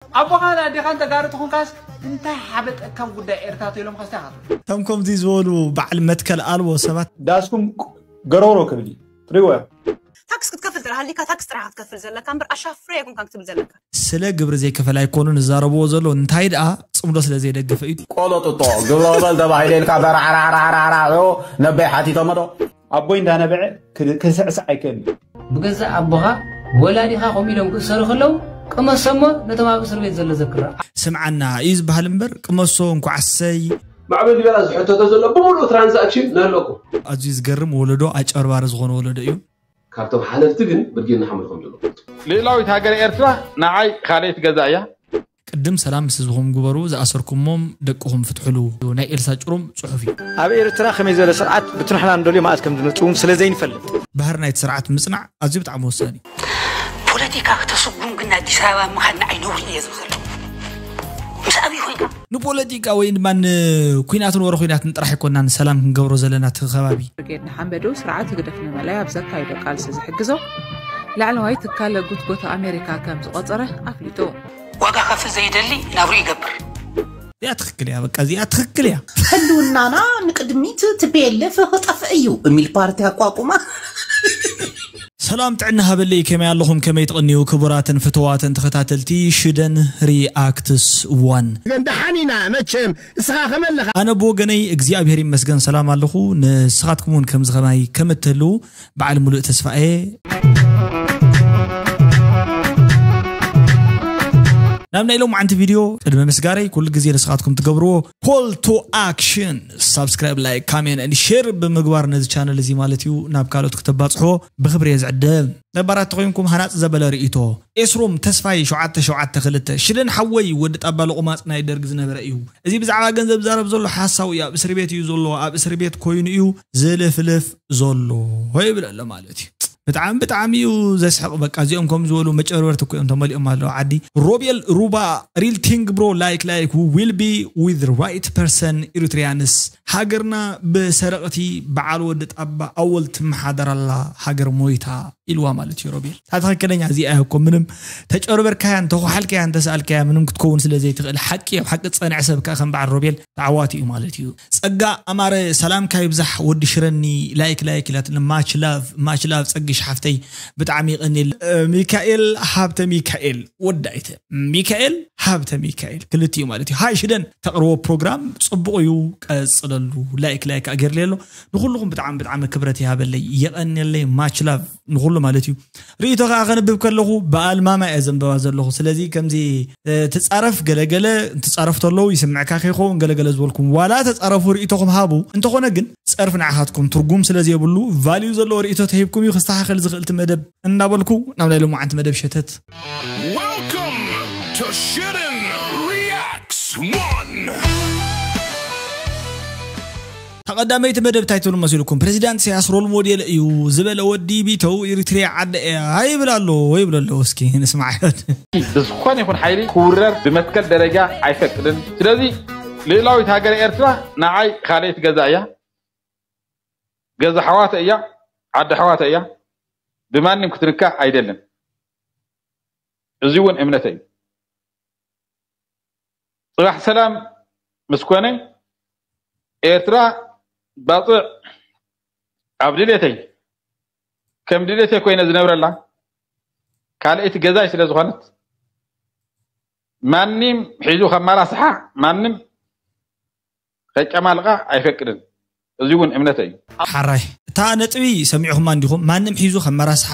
ኣቦኻን ኣዴኻን ተጋሩ ተኾንካስ እንታይ ሓበጠካም ጉዳይ ኤርትራ ተይሎም ካስታ ኢኻ ትብል። እቶም ከምዚ ዝበሉ በዓል መትከል ኣልቦ ሰባት ዳስኩም ገረውሮ ክብል እዩ ትሪእዎ እዮም። ታክስ ክትከፍል ጥራሕ ሃሊካ ታክስ ጥራሕ ክትከፍል ዘለካ እምበር ኣሻፍረ ኣይኮንካን ክትብል ዘለካ። ስለ ግብሪ ዘይከፈል ኣይኮኑን ዝዛረብዎ ዘሎ እንታይ ደኣ ጽምዶ ስለ ዘይደግፍ እዩ። ቆሎ ጥጦ ግብረ በል ተባሂለ ኢልካ በራዕራዕራዕራዕ ነበይ ሓቲቶሞ ዶ? ኣቦይ እንዳነበዐ ክስዕስዕ ኣይክእል እዩ። ብገዛእ ኣቦኻ ወላዲኻ ከምኡ ኢሎም ክእሰሩ ከለዉ ቅመሶሞ ነቶም ኣብ እስር ቤት ዘሎ ዘክራ። ስምዓና እዩ ዝበሃል እምበር ቅመሶ እንኳዕ ኣሰይ። ማዕበል ዲበላ ዝሕተቶ ዘሎ ብምሉእ ትራንዛክሽን ንህለኩም። ኣዝዩ ዝገርም ወለዶ ኣጨርባሪ ዝኾነ ወለዶ እዩ። ካብቶም ሓለፍቲ ግን ብርጌድ ንሓመድ ከም ዘሎ ፈልጡ። ልኡላዊት ሃገረ ኤርትራ ንዓይ ካልኣይቲ ገዛ እያ። ቅድም ሰላም ምስ ህዝብኹም ግበሩ፣ ዝኣሰርኩሞም ደቅኹም ፍትሕሉ። ናይ ኤልሳ ጭሩም ጽሑፍ እዩ። ኣብ ኤርትራ ከመይ ዝበለ ስርዓት ብቲ ንሕና ንደልዮ መኣዝ ከም ዝመጽእ እውን ስለ ዘይንፈልጥ። ባህሪ ናይቲ ስርዓት ምጽናዕ ኣዝዩ ብጣዕሚ ወሳኒ እዩ። ፖለቲካ ክተስጉም ግን ኣዲስ ኣበባ ምኻድ ንዓይ ነውሪ እየ ዝብል ዘለኹ። ምስ ኣብይ ኮይንካ ንፖለቲካ ወይ ድማ ንኩናትን ወረ ኩናትን ጥራሕ ኣይኮናን ሰላም ክንገብሮ ዘለና እቲ ከባቢ። ብርጌድ ንሓመዱ ስርዓት ህግደፍ ንምእላይ ኣብ ዘካይዶ ቃልሲ ዝሕግዞ ላዕለዋይ ትካል ጉትጎታ ኣሜሪካ ከም ዝቖጸረ ኣፍሊጡ። ዋጋ ከፍል ዘይደሊ ናብሩ ይገብር። እዚኣ ትኽክል እያ በቃ እዚኣ ትኽክል እያ። ህልውናና ንቅድሚት ትቤልፍ ክጠፍእ እዩ እሚል ፓርቲ ኣቋቁማ። ሰላም ጥዕና ሃበለይ ከመይ ኣለኹም ከመይ ትቕንዩ ክቡራትን ፍትዋትን ተኸታተልቲ ሽደን ሪኣክትስ ዋን። ደሓን ኢና መቸም እስኻ ከመለኻ። ኣነ ብወገነይ እግዚኣብሔር ይመስገን ሰላም ኣለኹ ንስኻትኩም እውን ከምዚ ከማይ ከም እትህልዉ በዓል ሙሉእ ተስፋ እየ። ናብ ናይ ሎማዓንቲ ቪድዮ ቅድሚ ምስጋረይ ኩሉ ግዜ ንስኻትኩም ትገብርዎ call to action subscribe like comment and share ብምግባር ነዚ ቻነል እዚ ማለት እዩ ናብ ካልኦት ክተባፅሕዎ ብክብሪ እየ ዝዕድም። ነባራት ተኮይንኩም ሃናፂ ዘበለ ርእይቶ ኤስሮም ተስፋይ ሸውዓተ ሸውዓተ ክልተ ሽደን ሓወይ ወዲ ጣባ ለቁማፅ ናይ ደርግ ዝነበረ እዩ። እዚ ብዛዕባ ገንዘብ ዛረብ ዘሎ ሓሳዊ እዩ ኣብ እስር ቤት እዩ ዘሎ ኣብ እስር ቤት ኮይኑ እዩ ዝልፍልፍ ዘሎ ይብል ኣሎ ማለት እዩ። ብጣዕሚ ብጣዕሚ እዩ ዘስሕቕ በቃ እዚኦም ከም ዝበሉ መጨበርበርቲ እኮ እዮም ተመሊኦም ኣለዉ ዓዲ። ሮቤል ሩባ real thing bro like like we will be with right person Eritreans ሃገርና ብሰረቕቲ በዓል ወዲ ጣባ ኣወል ትመሓደር ኣላ ሃገር ሞይታ ኢልዋ ማለት እዩ ሮቤል። እታ ትኽክለኛ እዚኣ እኮ ምንም ተጨርበርካያን ተኳሓልካያን እንተሰኣልካያ ምንም ክትከውን ስለ ዘይትኽእል ሓቂ ኣብ ሓቂ ዝፀንዐ ሰብ ከዓ ከም በዓል ሮቤል ተዓዋቲ እዩ ማለት እዩ። ፀጋ ኣማረ ሰላምካ ይብዛሕ ወዲ ሽረኒ like like ኢላትኒ much love much love ፀግሽ ሓፍተይ ብጣዕሚ ይቐኒል። ሚካኤል ሃብተ ሚካኤል ወዲ ኣይተ ሚካኤል ሃብተ ሚካኤል ክልቲኡ ማለት እዩ። ሃይ ሽደን ተቕርቦ ፕሮግራም ፅቡቕ እዩ ቀፅለሉ። like like ኣገርለይ ኣሎ ንኩልኹም ብጣዕሚ ብጣዕሚ ክብረት ይሃበለይ የቐንየለይ much love ንኩሉ ማለት እዩ። ርእይቶ ከዓ ከንብብ ከለኹ ብኣልማማ እየ ዘንበባ ዘለኹ ስለዚ ከምዚ ትፃረፍ ገለገለ ትፃረፍ ተለዉ ይስምዕካ ከይኸውን ገለገለ ዝበልኩም ዋላ ተፃረፉ ርእይቶኹም ሃቡ። እንተኾነ ግን ፀርፊ ንዓኻትኩም ትርጉም ስለ ዘየብሉ ቫልዩ ዘለዎ ርእይቶ ተሂብኩም እዩ ክስተኻኸል ዝኽእል እቲ መደብ እናበልኩ ናብ ናይ ሎማዓንቲ መደብ ሸተት። Welcome to Shitten Reacts one. ተቐዳመይቲ መደብ እንታይ ትብል መሲልኩም ፕሬዚዳንት ኢሳያስ ሮል ሞዴል እዩ ዝበለ ወዲ ቢተው ኢሪትሪያ ዓደ እያ ይብል ኣሎ ይብል ኣሎ እስኪ ንስማዕ። ብዝኾነ ይኹን ሓይሊ ክውረር ብመትከል ደረጃ ኣይፈቅድን ስለዚ ልእላዊት ሃገረ ኤርትራ ንዓይ ካልኣይቲ ገዛ እያ። ገዛ ኣሕዋተ እያ፣ ዓዲ ኣሕዋተ እያ፣ ብማንም ክትንካእ ኣይደልን። እዚ እውን እምነተይ እዩ። ፅባሕ ሰላም ምስ ኮነ ኤርትራ ባፅዕ ኣብ ድሌተይ ከም ድሌተይ ኮይነ ዝነብረላ ካልኣይቲ ገዛይ ስለ ዝኾነት ማንም ሒዙ ከመላስሓ ማንም ከጨማልቓ ኣይፈቅድን። እዚ እውን እምነተይ እዩ። ሓራይ እታ ነጥቢ ሰሚዕኹማ እንዲኹም ማንም ሒዙ ከመራስሓ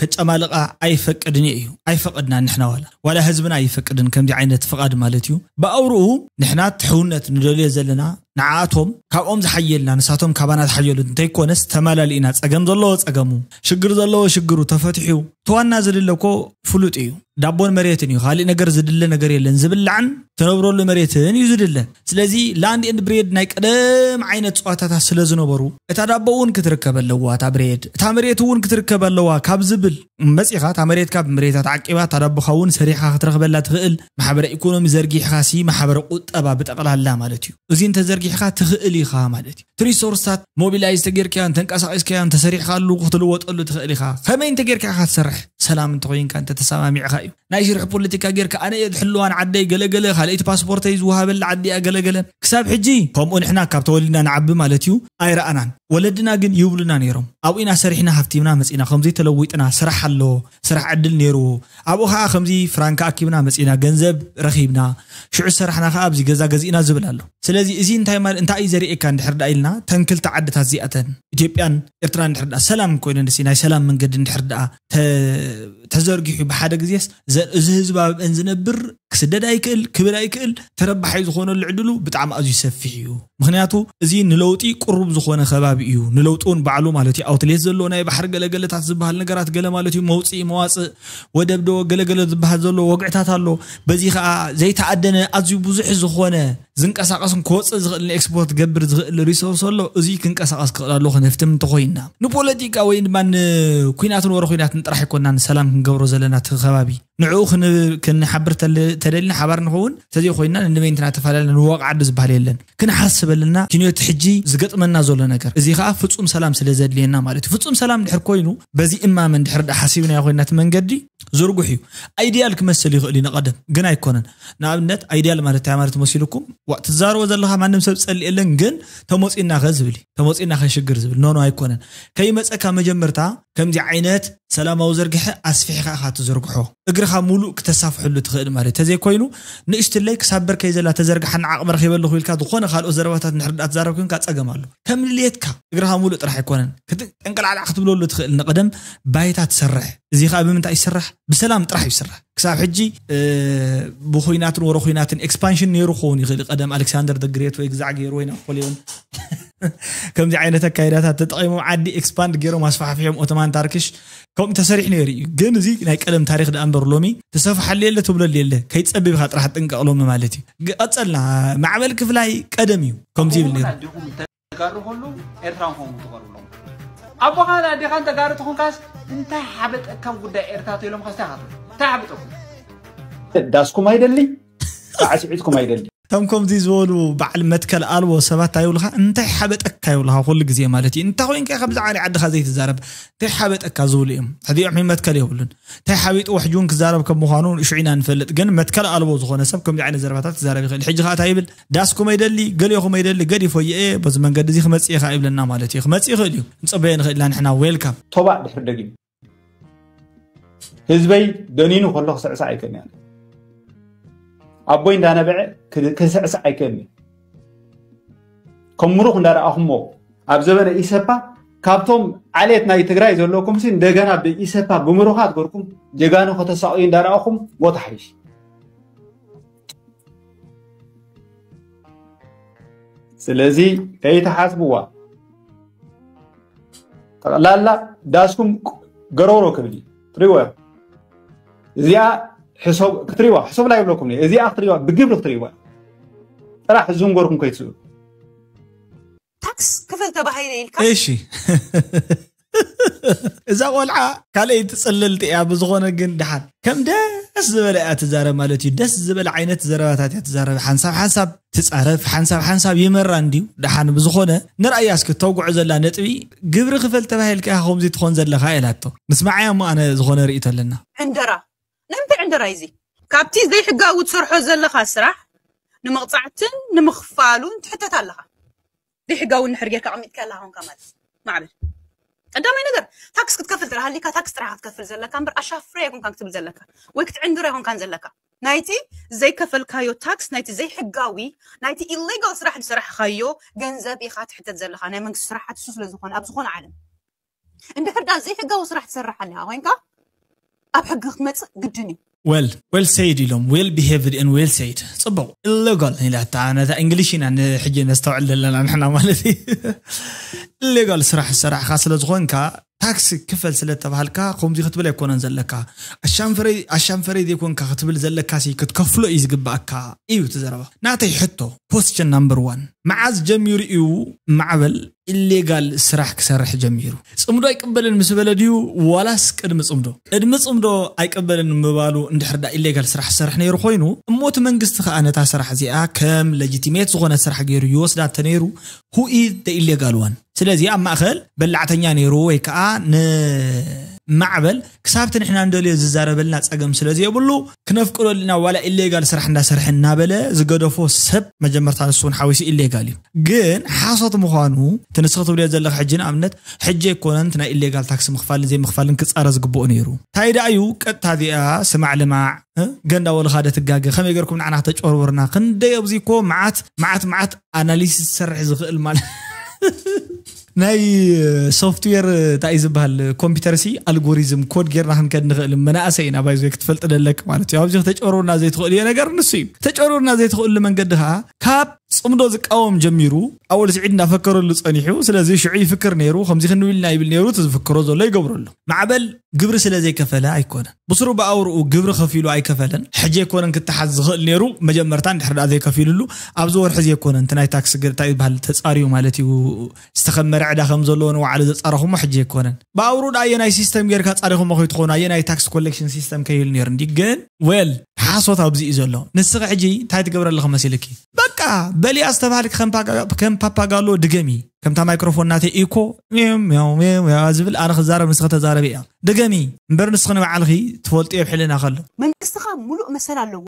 ከጨማልቓ ኣይፈቅድን እዩ ኣይፈቐድና ንሕና ዋላ ዋላ ህዝብና ኣይፈቅድን ከምዚ ዓይነት ፍቓድ ማለት እዩ ብኣውርኡ ንሕና ትሕውነት ንደልዮ ዘለና ንዓኣቶም ካብኦም ዝሓየልና ንሳቶም ካባና ዝሓየሉ እንተይኮነስ ተመላሊእና ጸገም ዘለዎ ጸገሙ ሽግር ዘለዎ ሽግሩ ተፈቲሑ እቲ ዋና ዝድለ እኮ ፍሉጥ እዩ ዳቦን መሬትን እዩ ካሊእ ነገር ዝድለ ነገር የለን ዝብላዕን ትነብረሉ መሬትን እዩ ዝድለ ስለዚ land and bread ናይ ቀደም ዓይነት ፀዋታታት ስለ ዝነበሩ እታ ዳቦ እውን ክትርከብ ኣለዋ እታ ብሬድ እታ መሬት እውን ክትርከብ ኣለዋ ካብ ዝብል መፂኻ እታ መሬትካ ብመሬታ ተዓቂባ እታ ዳቦኻ እውን ሰሪሕኻ ክትረኽበላ ትኽእል ማሕበረ ኢኮኖሚ ዘርጊሕኻሲ ማሕበረ ቁጠባ ብጠቕላላ ማለት እዩ እዚ እንተዘር ጊሕኻ ትኽእል ኢኻ ማለት እዩ። እቲ ሪሶርስታት ሞቢላይዝ ተጌርካዮን ተንቀሳቒስካዮን ተሰሪሕካሉ ክትልወጠሉ ትኽእል ኢኻ። ከመይ እንተጌርካ ኢኻ ትሰርሕ? ሰላም እንተኾይንካ እንተተሰማሚዕካ እዩ። ናይ ሽርሒ ፖለቲካ ጌርካ ኣነ እየ ዝሕልዋን ዓደይ ገለገለ ካልኣይቲ ፓስፖርተይ ዝወሃበላ ዓዲ እያ ገለገለ። ክሳብ ሕጂ ከምኡ ንሕና ካብ ተወሊድና ንዓቢ ማለት እዩ ኣይረኣናን። ወለድና ግን ይብሉና ነይሮም። ኣብኡ ኢና ሰሪሕና ሃፍቲምና መፂና ከምዚ ተለዊጥና ስራሕ ኣሎ፣ ስራሕ ዕድል ነይሩ። ኣብኡ ከዓ ከምዚ ፍራንካ ኣኪብና መፂና ገንዘብ ረኺብና፣ ሽዑ ዝሰራሕና ከዓ ኣብዚ ገዛ ገዚእና ዝብል ኣሎ። ስለዚ እዚ እንታይ ማለት እንታይ እዩ ዘርእየካ እንድሕር ደኣ ኢልና ተን ክልተ ዓድታት እዚኣተን ኢትዮጵያን ኤርትራን እንድሕር ደኣ ሰላም ኮይነን ደሲ ናይ ሰላም መንገዲ እንድሕር ደኣ ተ- ተዘርጊሑ ብሓደ ግዜስ ዘ- እዚ ህዝቢ ኣብአን ዝነብር ክስደድ ኣይክእል ክብል ኣይክእል ተረባሓይ ዝኾነሉ ዕድሉ ብጣዕሚ ኣዝዩ ሰፊሕ እዩ። ምክንያቱ እዚ ንለውጢ ቅሩብ ዝኾነ ከባቢ እዩ። ንለውጢ እውን ባዕሉ ማለት እዩ ኣውትሌት ዘለዎ ናይ ባሕሪ ገለገለታት ዝበሃል ነገራት ገለ ማለት እዩ መውፅኢ መዋፅእ ወደብ ዶ ገለገለ ዝበሃል ዘሎ ወግዕታት ኣሎ። በዚ ከዓ ዘይተኣደነ ኣዝዩ ብዙሕ ዝኾነ ዝንቀሳቀስን ክወፅእ ዝኽእል ንኤክስፖርት ገብር ዝኽእል ሪሶርስ ኣሎ። እዚ ክንቀሳቀስ ክኽእል ኣለዎ ክንህፍትም እንተኮይና ንፖለቲካ ወይ ድማ ንኩናትን ወረ ኩናትን ጥራሕ ኣይኮና ንሰላም ክንገብሮ ዘለና እቲ ከባቢ ንዕኡ ክን- ክንሓብር ተለ- ተደሊና ሓባር ንኸውን ተዘይኮይና ንንበይንትና ተፈላለ ንዋቕ ዓዲ ዝበሃል የለን። ክንሓስበልና ኪንዮቲ ሕጂ ዝገጥመና ዘሎ ነገር እዚ ከዓ ፍፁም ሰላም ስለ ዘድልየና ማለት እዩ። ፍፁም ሰላም ድሕር ኮይኑ በዚ እማመ እንድሕር ዳ ሓሲብናዮ ኮይና እቲ መንገዲ ዝርጉሕ እዩ። ኣይዲያል ክመስል ይኽእል እዩ ንቐደም ግን ኣይኮነን። ንኣብነት ኣይዲያል ማለት እንታይ ማለት መሲልኩም ዋ ትዛረቦ ዘለኻ ማንም ሰብ ፀልእ የለን ግን ተሞፂና ከ ዝብል እዩ። ተሞፂና ከ ሽግር ዝብል ኖኖ ኣይኮነን። ከይመፀካ መጀመርታ ከምዚ ዓይነት ሰላማዊ ዘርግሐ ኣስፊሕካ ኢኻ ትዘርግሖ። እግርኻ ሙሉእ ክተሳፍሐሉ ትኽእል ማለት ተዘይኮይኑ ንእሽትለይ ክሳብ በርከይ ዘላ ተዘርግሓና ዓቕሚ ረኺበ ኣለኹ ኢልካ ዝኾነ ካልኦት ዘረባታት ንሕርዳእ ትዛረብ ኮንካ ፀገም ኣሎ። ከም ድልየትካ እግርኻ ሙሉእ ጥራሕ ኣይኮነን ክት- ጠንቀላዕላዕ ክትብለሉ ትኽእል። ንቐደም ባይታ ትሰርሕ። እዚ ከዓ ብምንታይ ይስራሕ? ብሰላም ጥራሕ ይስራሕ። ክሳብ ሕጂ እ፣ ብኹናትን ወረ ኩናትን ኤክስፓንሽን ነይሩ ክኸውን ይኽእል። ቀደም ኣሌክሳንደር ደ ግሬት ወይ ግዛዕ ገይሩ ወይ ናፖሊዮን ከምዚ ዓይነት ኣካይዳታት ተጠቒሞም ዓዲ ኤክስፓንድ ገይሮም ኣስፋሕፊሖም ኦቶማን ታርክሽ ከምኡ ተሰሪሕ ነይሩ እዩ። ግን እዚ ናይ ቀደም ታሪክ ደኣ እምበር ሎሚ ተሰፍሓሉ የለ ትብለሉ የለ ከይትጸብብ ኢኻ ጥራሕ ጥንቀቕ ሎሚ ማለት እዩ። ግ- ቀጸልና ማዕበል ክፍላይ ቀደም እዩ ከምዚ ይብል ነይሩ። ተጋሩ ከሉ ኤርትራን ከምኡ ትቐርብሎም ኣቦኻን ኣዴኻን ተጋሩ ተኾንካስ እንታይ ሓበጠካም ጉዳይ ኤርትራ ተኢሎም ካስታ ካት እንታይ ሓበጠኩም ዳስኩም ኣይደሊ ሳዕስዒትኩም ኣይደሊ እቶም ከምዚ ዝበሉ በዓል መትከል ኣልቦ ሰባት ኣይብሉኻ እንታይ ሓበጠካ ይብሉኻ ኩሉ ግዜ ማለት እዩ። እንታይ ኮይንካ ኢኻ ብዛዕባ ናይ ዓድኻ ዘይትዛረብ እንታይ ሓበጠካ ዝብሉ እዮም። ሕዚኦም ሕይ መትከል የብሉን። እንታይ ሓቢጡ ወሕጂ እውን ክዛረብ ከም ምዃኑ ሽዑ ኢና ንፈልጥ። ግን መትከል ኣልቦ ዝኾነ ሰብ ከምዚ ዓይነት ዘረባታት ክዛረብ ይኽእል። ሕጂ ከዓ እንታይ ይብል ዳስኩም ኣይደሊ ገሊኹም ኣይደሊ ገዲፎ እየ በዚ መንገዲ እዚ ክመፅእ ኢኻ ይብለና ማለት እዩ። ክመፅእ ይኽእል እዩ። ንፅበዮ ንኽእል ኢና ንሕና ዌልካም። ቶባእ ድሕር ደጊም ህዝበይ ደኒኑ ከሎ ክስዕሳዕ ኣይክእልን እየ ኣቦይ እንዳነበዐ ክስዕሳዕ ኣይክእልን እየ ከም ምሩኽ እንዳረኣኹሞ ኣብ ዘበነ ኢሰፓ ካብቶም ዓሌት ናይ ትግራይ ዘለኩም ሲ እንደገና ብኢሰፓ ብምሩኻት ገርኩም ጀጋኑ ከተሳቕዩ እንዳረኣኹም ሞት ሓይሽ ስለዚ ከይተሓስብዋ ጠቕላላ ዳስኩም ገረውሮ ክብል እዩ ትሪወ እዚኣ ክትሪዋ ሕሰብላ ይብለኩም እዚኣ ክትሪዋ ብግብሪ ክትሪዋ ጥራሕ ዝንጎርኩም ከይትስኡ ታክስ ክፍል ተባሂለ ኢልካ እሺ እዛ ቆልዓ ካልኣይ ትፅልልቲ እያ ብዝኾነ ግን ድሓን ከም ደስ ዝበለ እያ ትዛረብ ማለት እዩ። ደስ ዝበለ ዓይነት ዘረባታት እያ ትዛረብ። ሓንሳብ ሓንሳብ ትፃረፍ፣ ሓንሳብ ሓንሳብ ይመራ እንድዩ። ድሓን ብዝኾነ ንርኣያ እስኪ ተውግዖ ዘላ ነጥቢ ግብሪ ክፈል ተባሂልካ ኢኻ ከምዚ ትኾን ዘለኻ ኢላቶ። ንስማዓያ እሞ ኣነ ዝኾነ ርእይቶ ኣለና። ዕንደራ ንምንታይ ዕንደራ እዩ እዚ? ካብቲ ዘይሕጋዊ ትሰርሖ ዘለኻ ስራሕ ንምቕፃዕትን ንምኽፋሉን ትሕተት ኣለኻ። ዘይሕጋዊ እንድሕር ጌርካ ኣቐሚጥካ ኣለኻ ኮንካ ማለት እዩ። ማዕብል ቀዳማይ ነገር ታክስ ክትከፍል ጥራሕ ሃሊካ ታክስ ጥራሕ ክትከፍል ዘለካ እምበር ኣሻፍረ ኣይኮንካን ክትብል ዘለካ ወይ ክትዕንድር ኣይኮንካን ዘለካ ናይቲ ዘይከፈልካዮ ታክስ ናይቲ ዘይሕጋዊ ናይቲ ኢሌጋል ስራሕ ዝሰራሕካዮ ገንዘብ ኢኻ ትሕተት ዘለካ ናይ መንግስቲ ስራሓት እሱ ስለ ዝኾነ ኣብ ዝኾነ ዓለም እንድሕር ዳ ዘይሕጋዊ ስራሕ ትሰርሕ ኣለኻ ኮይንካ ኣብ ሕጊ ክትመፅእ ግድን እዩ well well said ኢሎም well behaved and well said ፅቡቕ ኢሌጋል ኢላታ ነታ እንግሊሽ ኢና ንሕጂ ነስተውዕል ዘለና ንሕና ማለት እዩ ኢሌጋል ስራሕ ዝሰራሕካ ስለ ዝኾንካ ታክሲ ክፈል ስለ ተባሃልካ ከምዚ ክትብል ኣይኮነን ዘለካ። ኣሻንፈረይ ኣሻንፈረይ ዘይኮንካ ክትብል ዘለካ ሲ ክትከፍሎ እዩ ዝግባኣካ እዩ እቲ ዘረባ። ናተይ ሕቶ፣ question number one፣ መዓዝ ጀሚሩ እዩ ማዕበል ኢሌጋል ስራሕ ክሰርሕ ጀሚሩ? ጽምዶ ኣይቅበልን ምስ በለ ድዩ ዋላስ ቅድሚ ጽምዶ? ቅድሚ ጽምዶ ኣይቅበልን ምባሉ እንድሕር ዳ ኢሌጋል ስራሕ ዝሰርሕ ነይሩ ኮይኑ፣ እሞ እቲ መንግስቲ ከኣ ነታ ስራሕ እዚኣ ከም ለጂቲሜት ዝኾነ ስራሕ ገይሩ ይወስዳ እንተነይሩ፣ who is the illegal one? ስለዚ ኣብ ማእኸል በላዕተኛ ነይሩ ወይ ከዓ ንማዕበል ክሳብቲ ንሕና እንደልዮ ዝዛረበልና ጸገም ስለ ዘየብሉ ክነፍቅደሉ ኢና፣ ዋላ ኢሌጋል ስራሕ እንዳሰርሐ እናበለ ዝገደፎ ሰብ መጀመርታ ንሱ እውን ሓዊሱ ኢሌጋል እዩ። ግን ሓሶት ምዃኑ እቲ ንስኺ ትብልዮ ዘለኺ ሕጂ ንኣብነት ሕጂ ኣይኮነን እቲ ናይ ኢሌጋል ታክሲ ምኽፋልን ዘይምኽፋልን ክጻረ ዝግብኦ ነይሩ። እንታይ ደኣ እዩ ቀጥታ እዚኣ ስማዕ ልማዕ እ? ገንዳ ወልኻ ደ ትጋገ ከመይ ገርኩም ንዓና ከተጨርብርና ክንደይ ኣብዚ እኮ መዓት መዓት መዓት ኣናሊሲስ ዝሰርሕ ዝኽእል ማለት ናይ ሶፍትዌር እንታይ እዩ ዝበሃል ኮምፒውተር ሲ ኣልጎሪዝም ኮድ ጌርና ክንከድ ንኽእል መናእሰይ ኢና ባይዞ ክትፈልጥ ደለክ ማለት እዩ። ኣብዚ ተጨሩና ዘይትኽእልዮ ነገር ንሱ እዩ። ተጨሩና ዘይትኽእሉ መንገዲ ከዓ ካብ ጽምዶ ዝቃወም ጀሚሩ ኣወል ስዒድ እንዳፈከረሉ ጸኒሑ። ስለዚ ሽዑ ይፍክር ነይሩ፣ ከምዚ ክንብል ኢና ይብል ነይሩ፣ እቲ ዝፍክሮ ዘሎ ይገብረሉ። ማዕበል ግብሪ ስለ ዘይከፈለ ኣይኮነን። ብስሩ ብኣውርኡ ግብሪ ከፊሉ ኣይከፈለን። ሕጂ ኣይኮነን ክተሓዝ ዝኽእል ነይሩ፣ መጀመርታ እንድሕር ደኣ ዘይከፊሉሉ ኣብዚ ወርሒ እዚ ኣይኮነን። እቲ ናይ ታክስ ግር እንታይ ይበሃል ተጻርዩ ማለት እዩ። ዝተኸመረ ዕዳ ከም ዘለዎ ንባዕሉ ዘጻረኹሞ ሕጂ ኣይኮነን። ብኣውርኡ ደኣ ኣየናይ ሲስተም ጌርካ ጻሪኹሞ ከይትኾኑ፣ ኣየናይ ታክስ ኮሌክሽን ሲስተም ከይህሉ ነይሩ እንዲ። ግን ዌል ሓሶት ኣብዚ እዩ ዘሎ። ንስኺ ሕጂ እንታይ ትገብረ ኣለኺ መሲልኪ? በቃ በሊያ ዝተባሃልኪ ከም ፓጋ- ከም ፓፓጋሎ ድገሚ። ከምታ ማይክሮፎን ናተይ ኢኮ ሜው ሜው ሜው ሜው ዝብል ኣነ ክዛረብ ንስኺ ተዛረቢ እያ። ድገሚ እምበር ንስኺ ንባዕልኺ ትፈልጡ የብሕልና ከሎ። መንግስትኻ ሙሉእ መሰል ኣለዎ